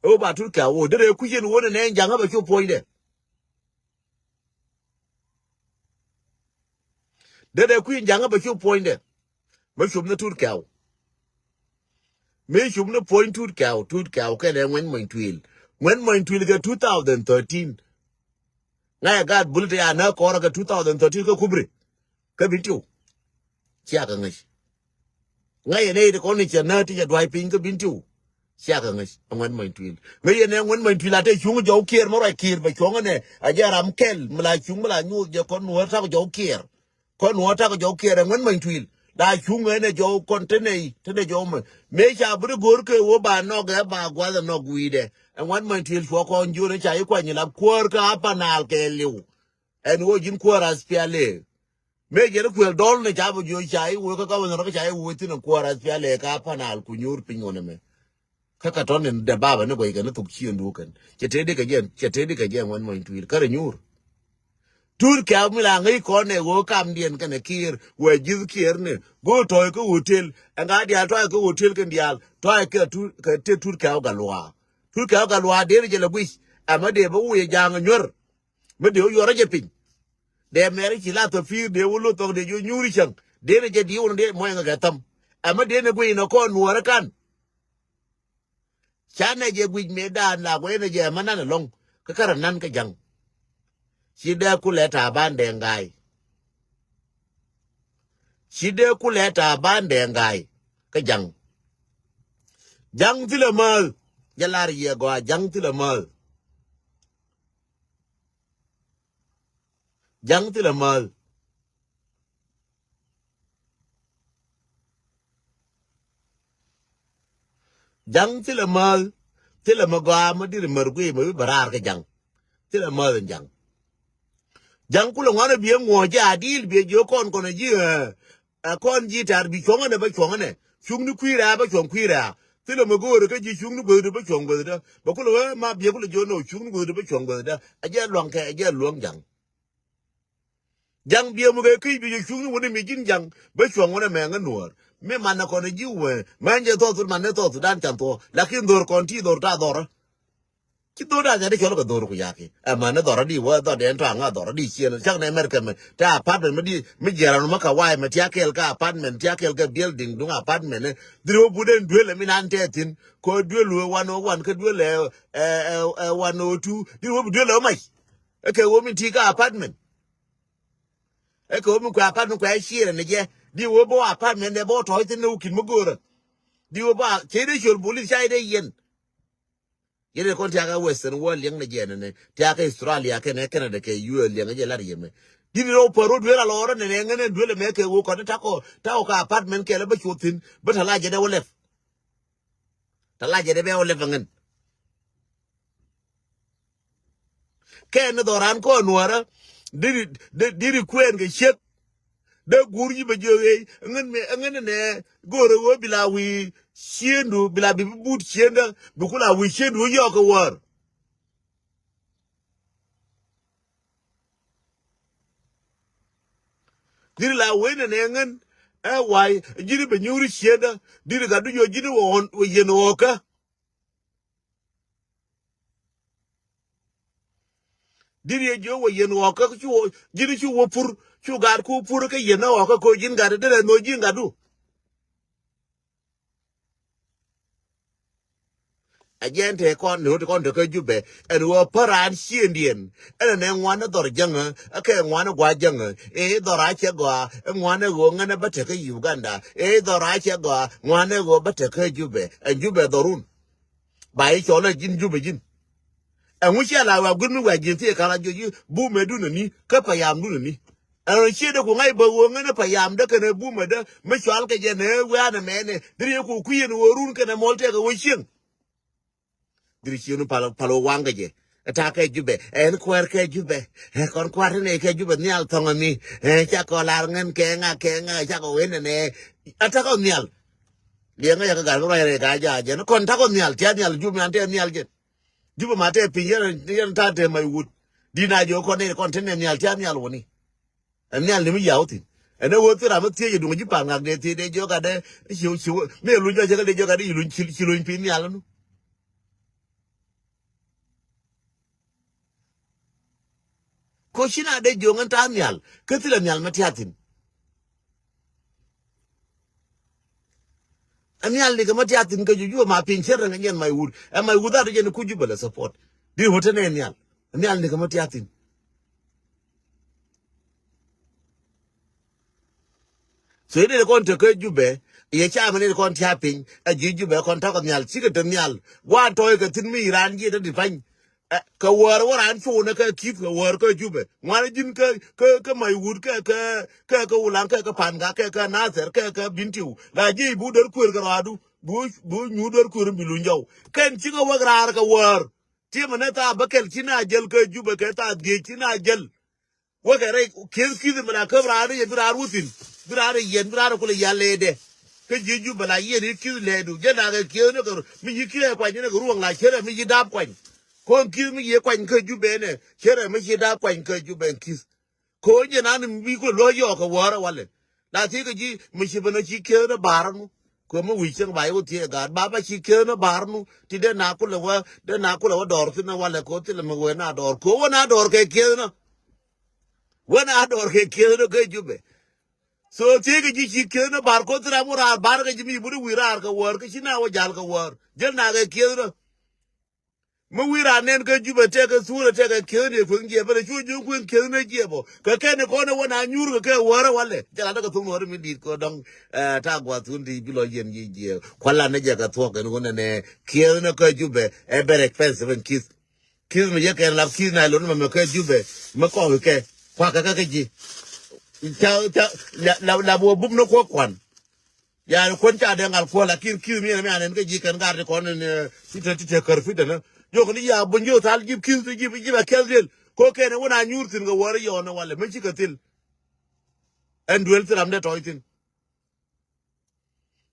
Ɛ ɣöö ba tut kɛw ɣöö derɛ kui̱c in ɣöö nɛnɛ in ja̱ŋä bɛ cop puɔ̱nydɛ. Dee dee kui̱ ja̱ŋä bɛ cop puɔ̱nydɛ. Mä cop ni tut kɛw. Mi cop ni puɔ̱ny tut kɛw tut kɛw kɛnɛ ŋuɛn mɔny tuil. Ŋuɛn mɔny tuil kɛ two thousand thirteen. Ŋa̱c ɛ gaat bul ti a nä kɔrä kɛ two thousand thirteen kä kubri. Kä bi tiw. Ciakɛ ŋäc. Ŋäc yɛn ɛ it kɔn ni cɛ nä ti cɛ dua̱c piny kä bin tiw. Ciakɛ ŋäc ɛ ŋuɛn mɔny tuil ŋäc yɛn ɛ ŋuɛn mɔny tuil a te cuŋ jɔw kiɛɛr mɛ ruac kiɛɛr bɛ cuɔ̱ŋ ɛnɛ. A jɛ ram kɛl mi la cuŋ mi la nyuuth jɛ kɔn nuɔ̱ɔ̱r tak jɔw kiɛɛr. Kɔn nuɔ̱ɔ̱r tak jɔw kiɛɛr ɛ ŋuɛn mɔny tuil la cuŋ ɛnɛ jɔw kɔn te nɛy te nɛ jɔw mɛ mëë ca bi ri go̱o̱r kɛ wä ba nɔk ɛ ba guath ɛ nɔk wi̱i̱dɛ. Ɛ ŋuɛn mɔny tuil cuɔ kɔn jiön ɛ ca yi kuany ilap kuäär kä a panaal kɛ liw. Ɛn wä ji̱n kuäär a spiale. Mëë jɛn kuël dɔl ni ca bi jiöc ca i̱ wee kä gɔbɛn rɔ kä ca i̱ wee thi̱n kuäär a pial ɛ ka panaal ku nyuur piny ɣɔn ɛmɛ. Kä ka tɔn in dɛ baba ni guɛc kɛn ni thuk cien duuk kɛn cɛ tëëdi kɛ jɛn cɛ tëëdi kɛ jɛn ŋuɛn mɔny tuil kärɛ nyuur. Tuut kɛ̈ɛ̈u mi la ŋäc kɔn ɛ ɣöö kamdiɛn kɛnɛ kiɛɛr wee ji̱th kiɛɛr ni go̱o̱r tɔ̱ɔ̱c kä hotel. Ɛn ka diaal tɔ̱ɔ̱c kä hotel kɛn diaal tɔ̱ɔ̱c kɛ tuut kɛ tëë tuut kɛ̈ɛ̈u gal luaa. Tuut kɛ̈ɛ̈u gal luaa dee ni jɛ lɛ guic ɛmɛ dee bä wee ja̱a̱ŋ nyuär. Mi dee wä yuɔrä jɛ piny. Dee mɛr i̱ ci la thɔ pi̱i̱r dee wä lo̱th thɔk dee jiɔ nyuuri cäŋ. Dee ni jɛ di̱i̱ wun dee muɔ̱c ŋä kɛ thäm. Ɛmä dee ni guic nɔ kɔn nuɔɔrä kan. Ca nɛ jɛ guic mëë daan la guɛy ni jɛ ɛmä nan ɛlɔ̱ŋ. Kä kärɛ nan kä ja̱ŋ. Ci dee kulɛ ta̱a̱ ban dee ŋa̱a̱y. Ci dee kulɛ ta̱a̱ ban dee ŋa̱a̱y. Kä ja̱ŋ. Ja̱ŋ thilɛ määth. Jɛ lar yɛ gɔaa ja̱ŋ thilɛ määth. Ja̱ŋ thilɛ määth. Ja̱ŋ thilɛ määth. Thilɛ mɛ gɔaa mɛ diri mär guiy mɛ wi̱ bɛ raar kä ja̱ŋ. Thilɛ määth in ja̱ŋ. Ja̱ŋ kulɛ ŋuan ɛ biɛ ŋuɔ̱ɔ̱c jɛ a diil biɛ jiök kɔn kɔn ɛ ji̱ ɛ. Ɛ kɔn ji̱ ta̱a̱r bi cuɔ̱ŋ ɛnɛ bä cuɔ̱ŋ ɛnɛ. Cuŋni kui̱ rɛ̈ɛ̈ bä cuɔ̱ŋ kui̱ rɛ̈ɛ̈. Thilɛ mɛ go̱o̱rɛ kä ji̱ cuŋni guäthdä bä cuɔ̱ŋ guäthdä. Bɛ kulɛ wee ma biɛ kulɛ jiök nɔ cuŋni guäthdä bä cuɔ̱ŋ guäthdä. Ɛ jɛ lua̱ŋ kɛ ɛ jɛ luäŋ ja̱ŋ. Ja̱ŋ biɛ muk ɛ ki̱c bi jɛ cuŋni wuni mi ji̱n ja̱ŋ. Bä cuɔ̱ŋ wunɛ mɛŋä nuɔ̱ɔ̱r. Mi manɛ kɔn ɛ ji̱ wee. Mɛn jɛ thɔɔth thut manɛ thɔɔth thut dan can thuɔ̱ɔ̱. Lakin dho̱r kɔn ti dho̱r ta dhɔrä. Ci dho̱r da̱a̱ thia̱t i̱ cɔl kɛ dho̱r ku ya̱ki. Ɛmɛ ni dhɔr adi wä dhɔr dɛn tɔ̱ aŋa dhɔr adi ciën cak nɛ mɛr kɛmɛ. Te apartment mi di mi jiɛr anu ma ka wa̱a̱ mɛ tia kɛɛl kä apartment tia kɛɛl kä building duŋ apartment ni. Dhiri wä but ɛn duël ɛmi nan tɛ thi̱n. Kɛ wä duël wä one oh one kä duël ɛ ɛ ɛ one oh two. Dhiri wä bi duël ɛ wä mac. Ɛ kɛ wä min ti kä apartment. Ɛ kɛ wä min kuɛ apartment kuɛ ciɛɛr ɛn jɛ. Dhiri wä bä wä apartment dɛ bä wä tɔ̱ɔ̱c thi̱n ni wä ki̱n mi go̱o̱rä. Dhiri wä bä cɛ dee ciöl bolis ca dee yɛn. Yet kɔn tiakä Western world liɛŋ ni jɛ nɛnɛ tiakä Australia kɛnɛ Canada kɛ U S liɛŋ jɛ lar yemɛ. Dini rɔ pär wä duel a lɔrä nɛnɛ ŋänɛ duel ɛmɛ kɛ wä kɔn takɔ takɔ ka apartment kɛlɛ bä cuɔ thi̱n bä tala jɛ dɛ wä lɛp. Tɛ la jɛ dee bɛ wä lɛp ɛ ŋän. Kɛn ni dhɔran kɔn nuɔrä. Diri, di-, diri kuɛn kɛ ciek. Dee guur yi bɛ jiök ɣɛy. Ŋän mɛ, ŋän nɛ. Go̱o̱rɛ ɣöö bi la wi̱i̱ ciëndu, bi la bi but ciëndä. Bi ku la wi̱i̱ ciëndu yɔɔk kɛ wäär. Diri la wen nɛ ŋän. Ɛ way, ji̱n bɛ nyuuri ciëndä. Diri gat du nyuɔ ji̱n wä ɣɔn, wä yɛn ɣɔkä. Diri yɛ jiök wä yɛn ɣɔkä cu wä, ji̱n cu wä pur, cu gat ku pur kä yɛn ɣɔkä ko ji̱n gat diri ɛ nhɔ ji̱n gat du. A jɛn te kɔn ni wä ti kɔn te kä Jubɛ, ɛn wä pä raan ciëndiɛn, ɛn ɛn ɛ ŋuan ɛ dhɔr jäŋä, ɛ kɛ ŋuan ɛ gua jäŋä, ɛ dhɔr a cɛ gɔaa, ɛ ŋuan ɛ ɣöö ŋän ɛ bä te kä Uganda, ɛ dhɔr a cɛ gɔaa, ŋuan ɛ ɣöö bä te kä Jubɛ, ɛn Jubɛ dhɔrun. Ba i̱ cɔl ɛ ji̱n Jubɛ ji̱n. Ɛŋu cia la wɛ guir mi wɛ ji̱n thiee kala jiɔc i̱ bumɛ dunäni kä payam dunäni. Ɛn ɣän ciɛ dee ku ŋa̱c bä ɣöö ŋän ɛ payam dee kɛnɛ bumɛ dee mi cɔal kɛ jɛ nɛ wɛ̈ɛ̈n ɛmɛnɛ. Diri yɛ ku kui̱ yɛn ɣöö run kɛnɛ mɔl tɛkɛ wä cieŋ. Diri ciëŋ ni pal, pal wä waŋ kɛ jɛ. Ɛ ta̱a̱ kɛ Jubɛ, ɛn kuäär kɛ Jubɛ. Ɛ kɔn kuäär ti nɛ kɛ Jubɛ nhial thɔŋ ɛmi. Ɛ cakɔ lar ŋän kɛ ŋa kɛ ŋa cakɔ wen nɛ. Ɛ ta̱a̱ kɔ nhial. Liɛŋä yɛ kɛ gat mi ruac rɛy ka ja̱ jɛn. Kɔn ta̱a̱ kɔ nhial, tia̱a̱ nhial Jubɛ an tɛ nhial jɛn. Jubɛ ma tɛ piny yɛn, yɛn ta̱a̱ tɛ mac wut. Di na jiɔ kɔn nɛ kɔn ti nɛ nhial, tia̱a̱ nhial wä ni. Ɛ nhial ni mi yaw thin. Ɛn ɛ ɣöö thil ram mi thiec ɛ duŋ ji̱ pa̱a̱n ŋak dee thiec dee jiök adɛ. Ci, ci, mi ɛ luny jɔc cä kɛ dee jiök adɛ ci luny, ci, ci luny piny nhial ɛnu. Ko ci na dee jiök ɛn ta̱a̱ nhial kä thilɛ nhial mi tia̱a̱ thin. Ɛ nhial ni kɛ mi tia̱a̱ thin kä juju ma piny cär rɛŋ ɛ nyɛn mac wut. Ɛ mac wut dhat jɛn ku Jubɛ lɛ support. Di ho̱t ɛn ɛ nhial. Ɛ nhial ni kɛ mi tia̱a̱ thin. So i̱ dee kɔn te kä Jubɛ, yɛ ca mɛ ni kɔn tia̱a̱ piny, ɛ ji̱ Jubɛ kɔn ta̱kɔ nhial, cikɛ te nhial. Gua̱a̱n tɔ̱ɔ̱c kɛ thi̱n mi raan ji̱ te di pa̱ny. Ɛ, kɛ wäär wä raan cuunɛ kɛ ki̱th kɛ wäär kä Jubɛ. Ŋuan ji̱n kä, kä, kä mac wut kɛ, kɛ, kɛ, kɛ Ulaŋ kɛ, kɛ Panga kɛ, kɛ Nathɛr kɛ, kɛ Bintiu. La ji̱ bu dee kuëër kɛ rɔadu, bu, bu nyuur dee kuëër bi luny jɔw. Kɛn cikɛ wäk raar kɛ wäär. Tiemɛ ni thaa bä kɛl ci na jäl kä Jubɛ kɛ thaa dhiec ci na jäl. Wä kɛ rɛy kieth kieth mi la käp raan ni yɛ bi raan wä thi̱n. Bi raan yɛn bi raan kulɛ yal lɛɛdɛ. Kä ji̱ Jubɛ la yɛn i̱ kieth lɛɛdu jɛ na kɛ kieth ni kɛ mi yi kieth kuany ni kɛ ruɔ̱ŋ la cierɛ mi yi dap kuany. Kɔn kieth mi yi kuany kä Jubɛ nɛ cierɛ mi ci dap kuany kä Jubɛ kieth. Kɔn jɛ na ni mi kulɛ luɔ̱c yɔɔk kɛ wäärä walɛ. La thiec kɛ ji̱ mi ci ben a ci kieth ni ba̱a̱r nu. Kɛ mi wi̱c cieŋ ba yɛ wä thiec gaat ba ba ci kieth ni ba̱a̱r nu ti dee na kulɛ wä dee na kulɛ wä dɔɔr thi̱n ni walɛ kɛ wä thilɛ mi wee na dɔɔr kɛ wä na dɔɔr kɛ kieth ni. Wä na dɔɔr kɛ kieth ni kɛ Jubɛ. So thiec kɛ ji̱ ci kieth ni ba̱a̱r kɛ wä thilɛ mi wä raar ba̱a̱r kɛ ji̱ mi wä di wi̱i̱ raar kɛ wäär kɛ ci na wä jal kɛ wäär jɛl na kɛ kieth ni. Mi wi̱i̱ raan nɛn kä Jubɛ tɛkɛ thurɛ tɛkɛ kieth ni kueŋ jiɛp bä cu ji̱ kueŋ kieth ni jiɛp ɔ kɛ kɛn ni kɔn ni wä na nyuur kɛ kɛ wäärä walɛ jɛ la däkɛ thum wäärä mi di̱i̱t kɛ dɔ̱ŋ. Ɛ, ta̱a̱ gua̱a̱th thun ti bi lɔ yɛn ji̱ jiɛp kuala ni jɛ kɛ thuɔ̱k kɛn wä nɛnɛ kieth ni kä Jubɛ ɛ very expensive ɛn kieth. Kieth mi yɛ kɛn lap kieth na lon mɛ mɛ kä Jubɛ mi kɔk kɛ kuakɛ kɛ kɛ ji̱. Ca, ca, la, la, la buɔ bum ni kuɔk kuan. Yani kuän ca dee ŋal kuɔl lakin ki̱th mi ɛn mi anɛn kä ji̱ kɛn gar ti kɔn ni ti te ti te kär fi denä. Jok ni ya buny ji̱ thal ji̱ ki̱th ji̱ ji̱ bɛ kɛl riel ko kɛn wä na nyuur thi̱n kɛ wäär yɔɔn walɛ mi ci kɛ thil. Ɛn duel thi ram dee tɔy thi̱n.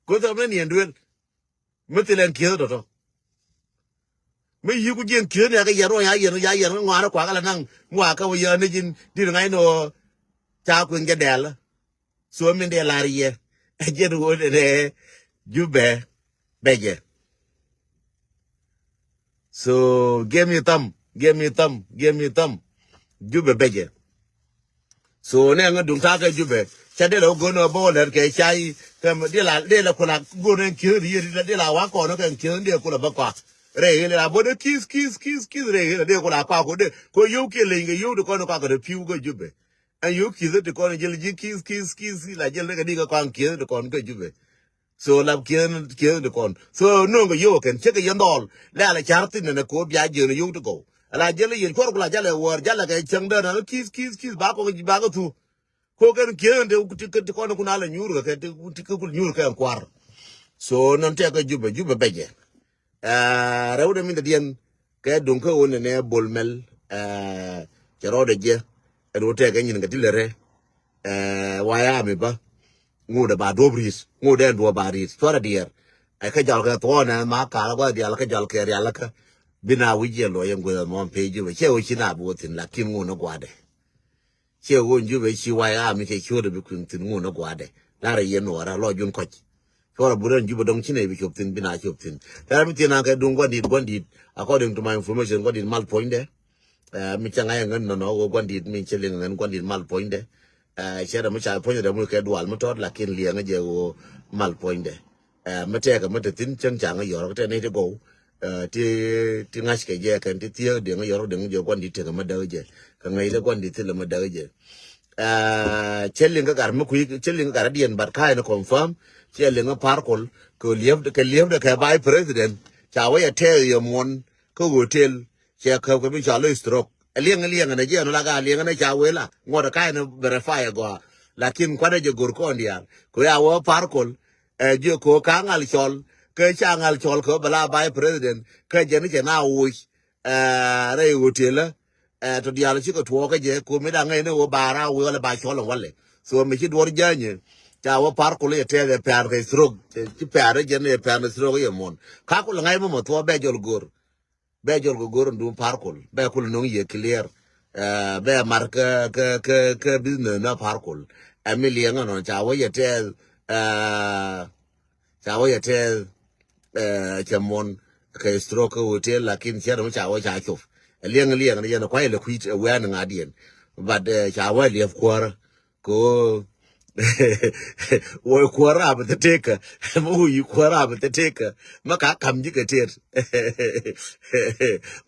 Ko thi ram dee ni ɛn duel. Mi thil ɛn ki̱th tɔtɔ. Mi yi̱ ku jiɛn ki̱th ni akɛ yɛn wä ya yɛn ya yɛn ŋuan kuak ala naŋ ŋuak kä wä yɛn ni ji̱n di̱t ŋa̱c ni wä. Ca kuiŋ jɛ dɛl. So min dee lar yɛ ɛ jɛn ɣöö dee Jubɛ bɛ jɛ. So give me thumb, give me thumb, give me thumb. Jubɛ bɛ jɛ. So nɛ ŋä duŋ ta̱a̱ kɛ Jubɛ ca dee la wä go̱n ɛ bä wä lɛr kɛ ca i̱ kɛ dee la dee la kula go̱n ɛn ki̱th di yɛ di la dee la wa kɔn kɛ ɛn ki̱th dee kula bä kɔa. Rɛy ɣil la bo̱dɛ ki̱th ki̱th ki̱th ki̱th rɛy ɣil la dee kula kɔa ko dee ko yio̱w kiɛ leny kɛ yio̱w di kɔn kɔa kɛ dee pi̱w kɛ Jubɛ. Ɛn yio̱w ki̱th ti kɔn jiɛl ji̱ ki̱th ki̱th ki̱th ki̱th la jiɛl ni kɛ di kɛ kɔaŋ ki̱th ti kɔn kä Jubɛ. So la ki̱th ki̱th ti kɔn so no̱o̱ŋ kɛ yio̱w kɛn cä kɛ yɛn dhɔl lɛ ala ca̱r thin nɛ kɛ wä bia jiɛn yio̱w ti gɔw. Ala jiɛl yɛn cuɔr ku la jalɛ wäär jalɛ kɛ cäŋ dee na ki̱th ki̱th ki̱th ba kɔn ba kɛ thu. Ko kɛn ki̱th ti ti kɔn kun ala nyuur kɛ ti ti kul nyuur kɛ ɛn kuar. So nɔn tɛk kɛ Jubɛ Jubɛ bɛ jɛ. Ɛ, rɛw dɛ min dɛ diɛn kɛ duŋ kä wun nɛ Bol Mel, ɛ, cɛ rɔɔdɛ jɛ. Ɛn wun tɛkɛ nyin kɛ ti lɛ rɛ. Ɛ, waya mi ba. Ŋut ɛ ba duɔp ri̱t. Ŋut ɛ duɔp ba ri̱t. Cuarɛ diɛɛr. Ɛ kɛ jɔl kɛ thuɔɔnɛ ma kal gua̱th dial kɛ jɔl kɛ rial kä. Bi na wi̱c yɛ luɔc ɛn gueth ɛmɔ pec ji̱ bɛ. Cɛ wä ci na bi wä thi̱n lakin ŋut ni gua̱dɛ. Ciɛ ɣöö Jubɛ ci way a mi cɛ ciötdɛ bi kui̱ŋ thi̱n ŋun ɛ gua̱dɛ. Larɛ yɛn nuɔɔrä lɔ jun kɔc. Cuɔrɛ burɛ Jubɛ dɔ̱ŋ ci nɛy bi cop thi̱n bi na cop thi̱n. Larɛ mi thi̱n a kɛ duŋ gua̱ndi̱t gua̱ndi̱t. According to my information gua̱ndi̱t mal puɔ̱nydɛ. Ɛ, mi cɛ ŋa̱c ɛ ŋän nɔnɔ ɣöö gua̱ndi̱t mi cɛ liŋ ɛ ŋän gua̱ndi̱t mal puɔ̱nydɛ. Ɛ, cɛ dɛ mi ca puɔ̱nydɛ dɛ mi kɛ dual mi tɔt lakin liɛŋä jɛ ɣöö mal puɔ̱nydɛ. Ɛ, mi tɛkɛ mi te thi̱n cäŋ ca ŋä yɔrɔ kɛ tɛ ni ti gɔw. Ɛ, ti, ti ŋa̱c kɛ jɛ kɛn ti thiee deŋ yɔrɔ deŋ jɛ gua̱n di tekɛ mi däk jɛ. Kɛ ŋäc dɛ gua̱n di thilɛ mi däk jɛ. Ɛ, cɛ liŋ kɛ gat mi kui̱, cɛ liŋ kɛ gat adiɛn, but ka̱ ɛn confirm. Cɛ liŋ kɛ Par Kuol kɛ liep, kɛ liep dɛ kɛ vice president. Ca wä yɛ tɛth yɛ muɔn kä hotel. Cɛ käp kɛ mi ca lo stroke. Ɛ liɛŋ, ɛ liɛŋ ɛn ɛ jɛ ɛn la ka liɛŋ ɛn ɛ ca wee la ŋuɔt ɛ ka̱ ɛn verify ɛ gɔaa. Lakin kuanɛ jɛ go̱r kɔn diaal kɛ ya wä Par Kuol. Ɛ, jiɛ kɛ ɣöö ka ŋal cɔl kä ca ŋal cɔl kɛ ɣöö bɛ la vice president kä jɛn cɛ na woc. Ɛ, rɛy hotel ɛ tɔ diaal cikɛ tuɔɔk kä jɛ kɛ ɣöö mi da̱ŋ ŋäcni ɣöö ba raar wee wala ba cɔl ɛn walɛ. So mi ci duɔr jänyɛ ca wä Par Kuol yɛ tɛth ɛ pɛ̈r kɛ stroke. Ci pɛ̈r ɛ jɛn ɛ pɛ̈r stroke yɛ muɔn. Ka Kuol ŋa̱c mɛ mɔ thuɔɔk bɛ jɔl go̱r. Bɛ jɔl kɛ go̱r in duun Par Kuol bɛ kul no̱ŋ yɛ clear. Ɛ, bɛ mar kä, kä, kä, kä business na Par Kuol. Ɛ mi liɛŋ ɛnɔ ca wä yɛ tɛth, ɛ, ca wä yɛ tɛth, ɛ, cɛ muɔn kɛ stroke kä hotel lakin cɛ dɔ̱ŋ ca wä ca cop. Ɛ liɛŋ, liɛŋ ni yɛn kuay lɛ kui̱t ɛ wɛn ŋa̱diɛn. But, ɛ, ca wä liɛp kuäärä. Ko wä kuäär a bɛ thɛ tekä. Mɛ wä yi kuäär a bɛ thɛ tekä. Mɛ ka kam ji̱ kɛ tet.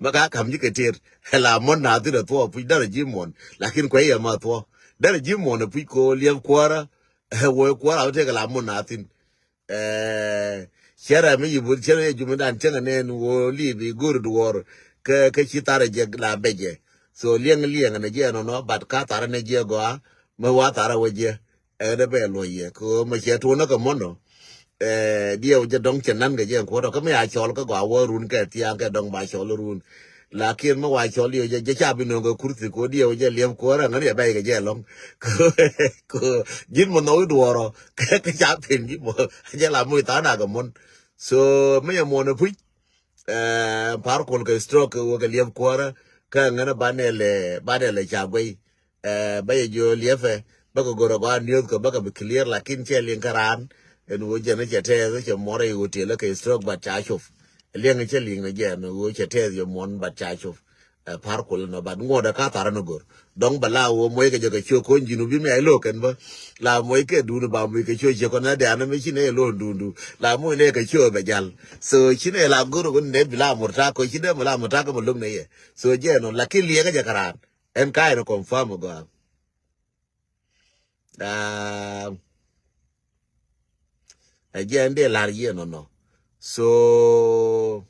Mɛ ka kam ji̱ kɛ tet. La muɔn na thin a thuɔ puc dara ji̱ muɔn. Lakin kuɛ yɛ ma thuɔ. Dara ji̱ muɔn a puc ko liɛp kuäärä. Wä kuäär a bɛ tekä la muɔn na thin. Ɛ, cɛ rɛ mi yibut cɛ rɛ jumi dan cɛ ŋɛ nɛn wo li bi gur duɔr. Kɛ, kɛ ci tharɛ jɛ la bɛ jɛ. So liɛŋ, liɛŋ nɛ jɛ nɔnɔ, but ka tharɛ nɛ jɛ gɔa. Mɛ wa tharɛ wä jɛ. Ɛ, dɛ bɛ luɔy yɛ kɛ mɛ cɛ tuɔnä kɛ mɔnɔ. Ɛ, diɛw jɛ dɔŋ cɛ nan kɛ jɛ kuɔtɔ kɛ mɛ a cɔl kɛ gɔa wä run kɛ thiaŋ kɛ dɔŋ ba cɔl run. Lakin mi wa cɔl yio̱ jɛ, jɛ ca bi no̱o̱ŋ kɛ kurthi ko diɛw jɛ liɛp kuɔrä ŋän yɛ bɛy kɛ jɛ lɔŋ. Ko ji̱n mɔ nhɔk i̱ duɔɔrɔ kɛ, kɛ ca pen ji̱ mɔ jɛ la muc tha̱a̱ŋ nakɛ muɔ̱n. So mi yɛ muɔ̱n ɛ puc. Ɛ, Par Kuol kɛ stroke kɛ wä kɛ liɛp kuɔrä kɛ ŋän banɛ lɛ, banɛ lɛ ca guey. Ɛ, bä yɛ jiö liɛpɛ bä kɛ go̱rɛ gɔaa niöth kɛ bä kɛ bi clear lakin cɛ liŋ kä raan. Ɛn ɣöö jɛn cɛ tɛth cɛ muɔrɛ i̱ hotel kɛ stroke but ca cop. Liɛŋ cɛ liŋ jɛn ɣöö cɛ tɛth yɛ muɔn but ca cop. Ɛ, Par Kuol nɔ but ŋuɔ̱t ɛ ka thar ni go̱r. Dɔ̱ŋ bɛ la ɣöö muɔc kɛ jɛ kɛ ciö ko̱ny ji̱n wä bi mɛ ilo kɛn bä. La muɔc kɛ duun ba muɔc kɛ ciö ciɛ kɔn na dɛ̈ɛ̈n mi ci nɛ ilo duundu. La muɔc nɛ kɛ ciö bɛ jal. So ci nɛ la go̱r ɣöö nɛ bi la murta kɔ ci nɛ mi la murta kɛ mi lo̱k nɛ yɛ. So jɛn ɔ lakin liɛŋ jɛ kɛ raan. Ɛn ka ɛn confirm gɔaa. Aa, ɛ jɛ ɛn dee lar yie nɔnɔ. So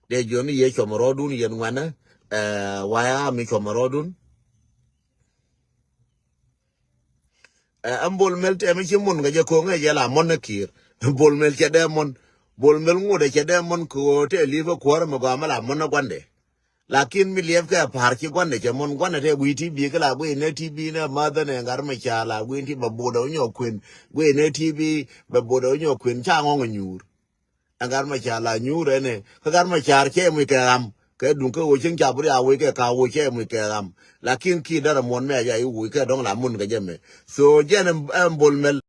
dee jiɔni yɛ cuɔmɔ rɔɔdun yɛn ŋuanɛ. Ɛ, waya mi cuɔmɔ rɔɔdun. Ɛ, ɛn Bol Mel tɛmɛ ci mun kɛ jɛ ko̱ŋ ɛ jɛ la mɔn ɛ kiir. Bol Mel cɛ dee mɔn. Bol Mel ŋut ɛ cɛ dee mɔn kɛ ɣöö tɛ li̱p ɛ kuäärä mɛ gɔaa mɛ la mɔn ɛ guandɛ. Lakin mi liɛpkɛ pa̱a̱r ci gua̱n dee cɛ muɔ̱n gua̱n dee tɛ gui̱i̱ ti bi kä la gui̱i̱ nɛ ti bi nɛ ma̱thä nɛ gat mɛ ca la gui̱i̱ ti bɛ bot ɛ wä nyɔk kuën gui̱i̱ nɛ ti bi bɛ bot ɛ wä nyɔk kuën ca ŋɔŋ ɛ nyuur. Ɛ gat mɛ ca la nyuur ɛnɛ kä gat mɛ car cɛ muc kɛ ɣam kɛ duŋ kä ɣöö cieŋ ca bi ria woc kɛ ka woc cɛ muc kɛ ɣam. Lakin ki därɛ muɔ̱n mɛ a ja i̱ woc kɛ dɔ̱ŋ la mun kɛ jɛ mɛ. So jɛn ɛn Bol Mel.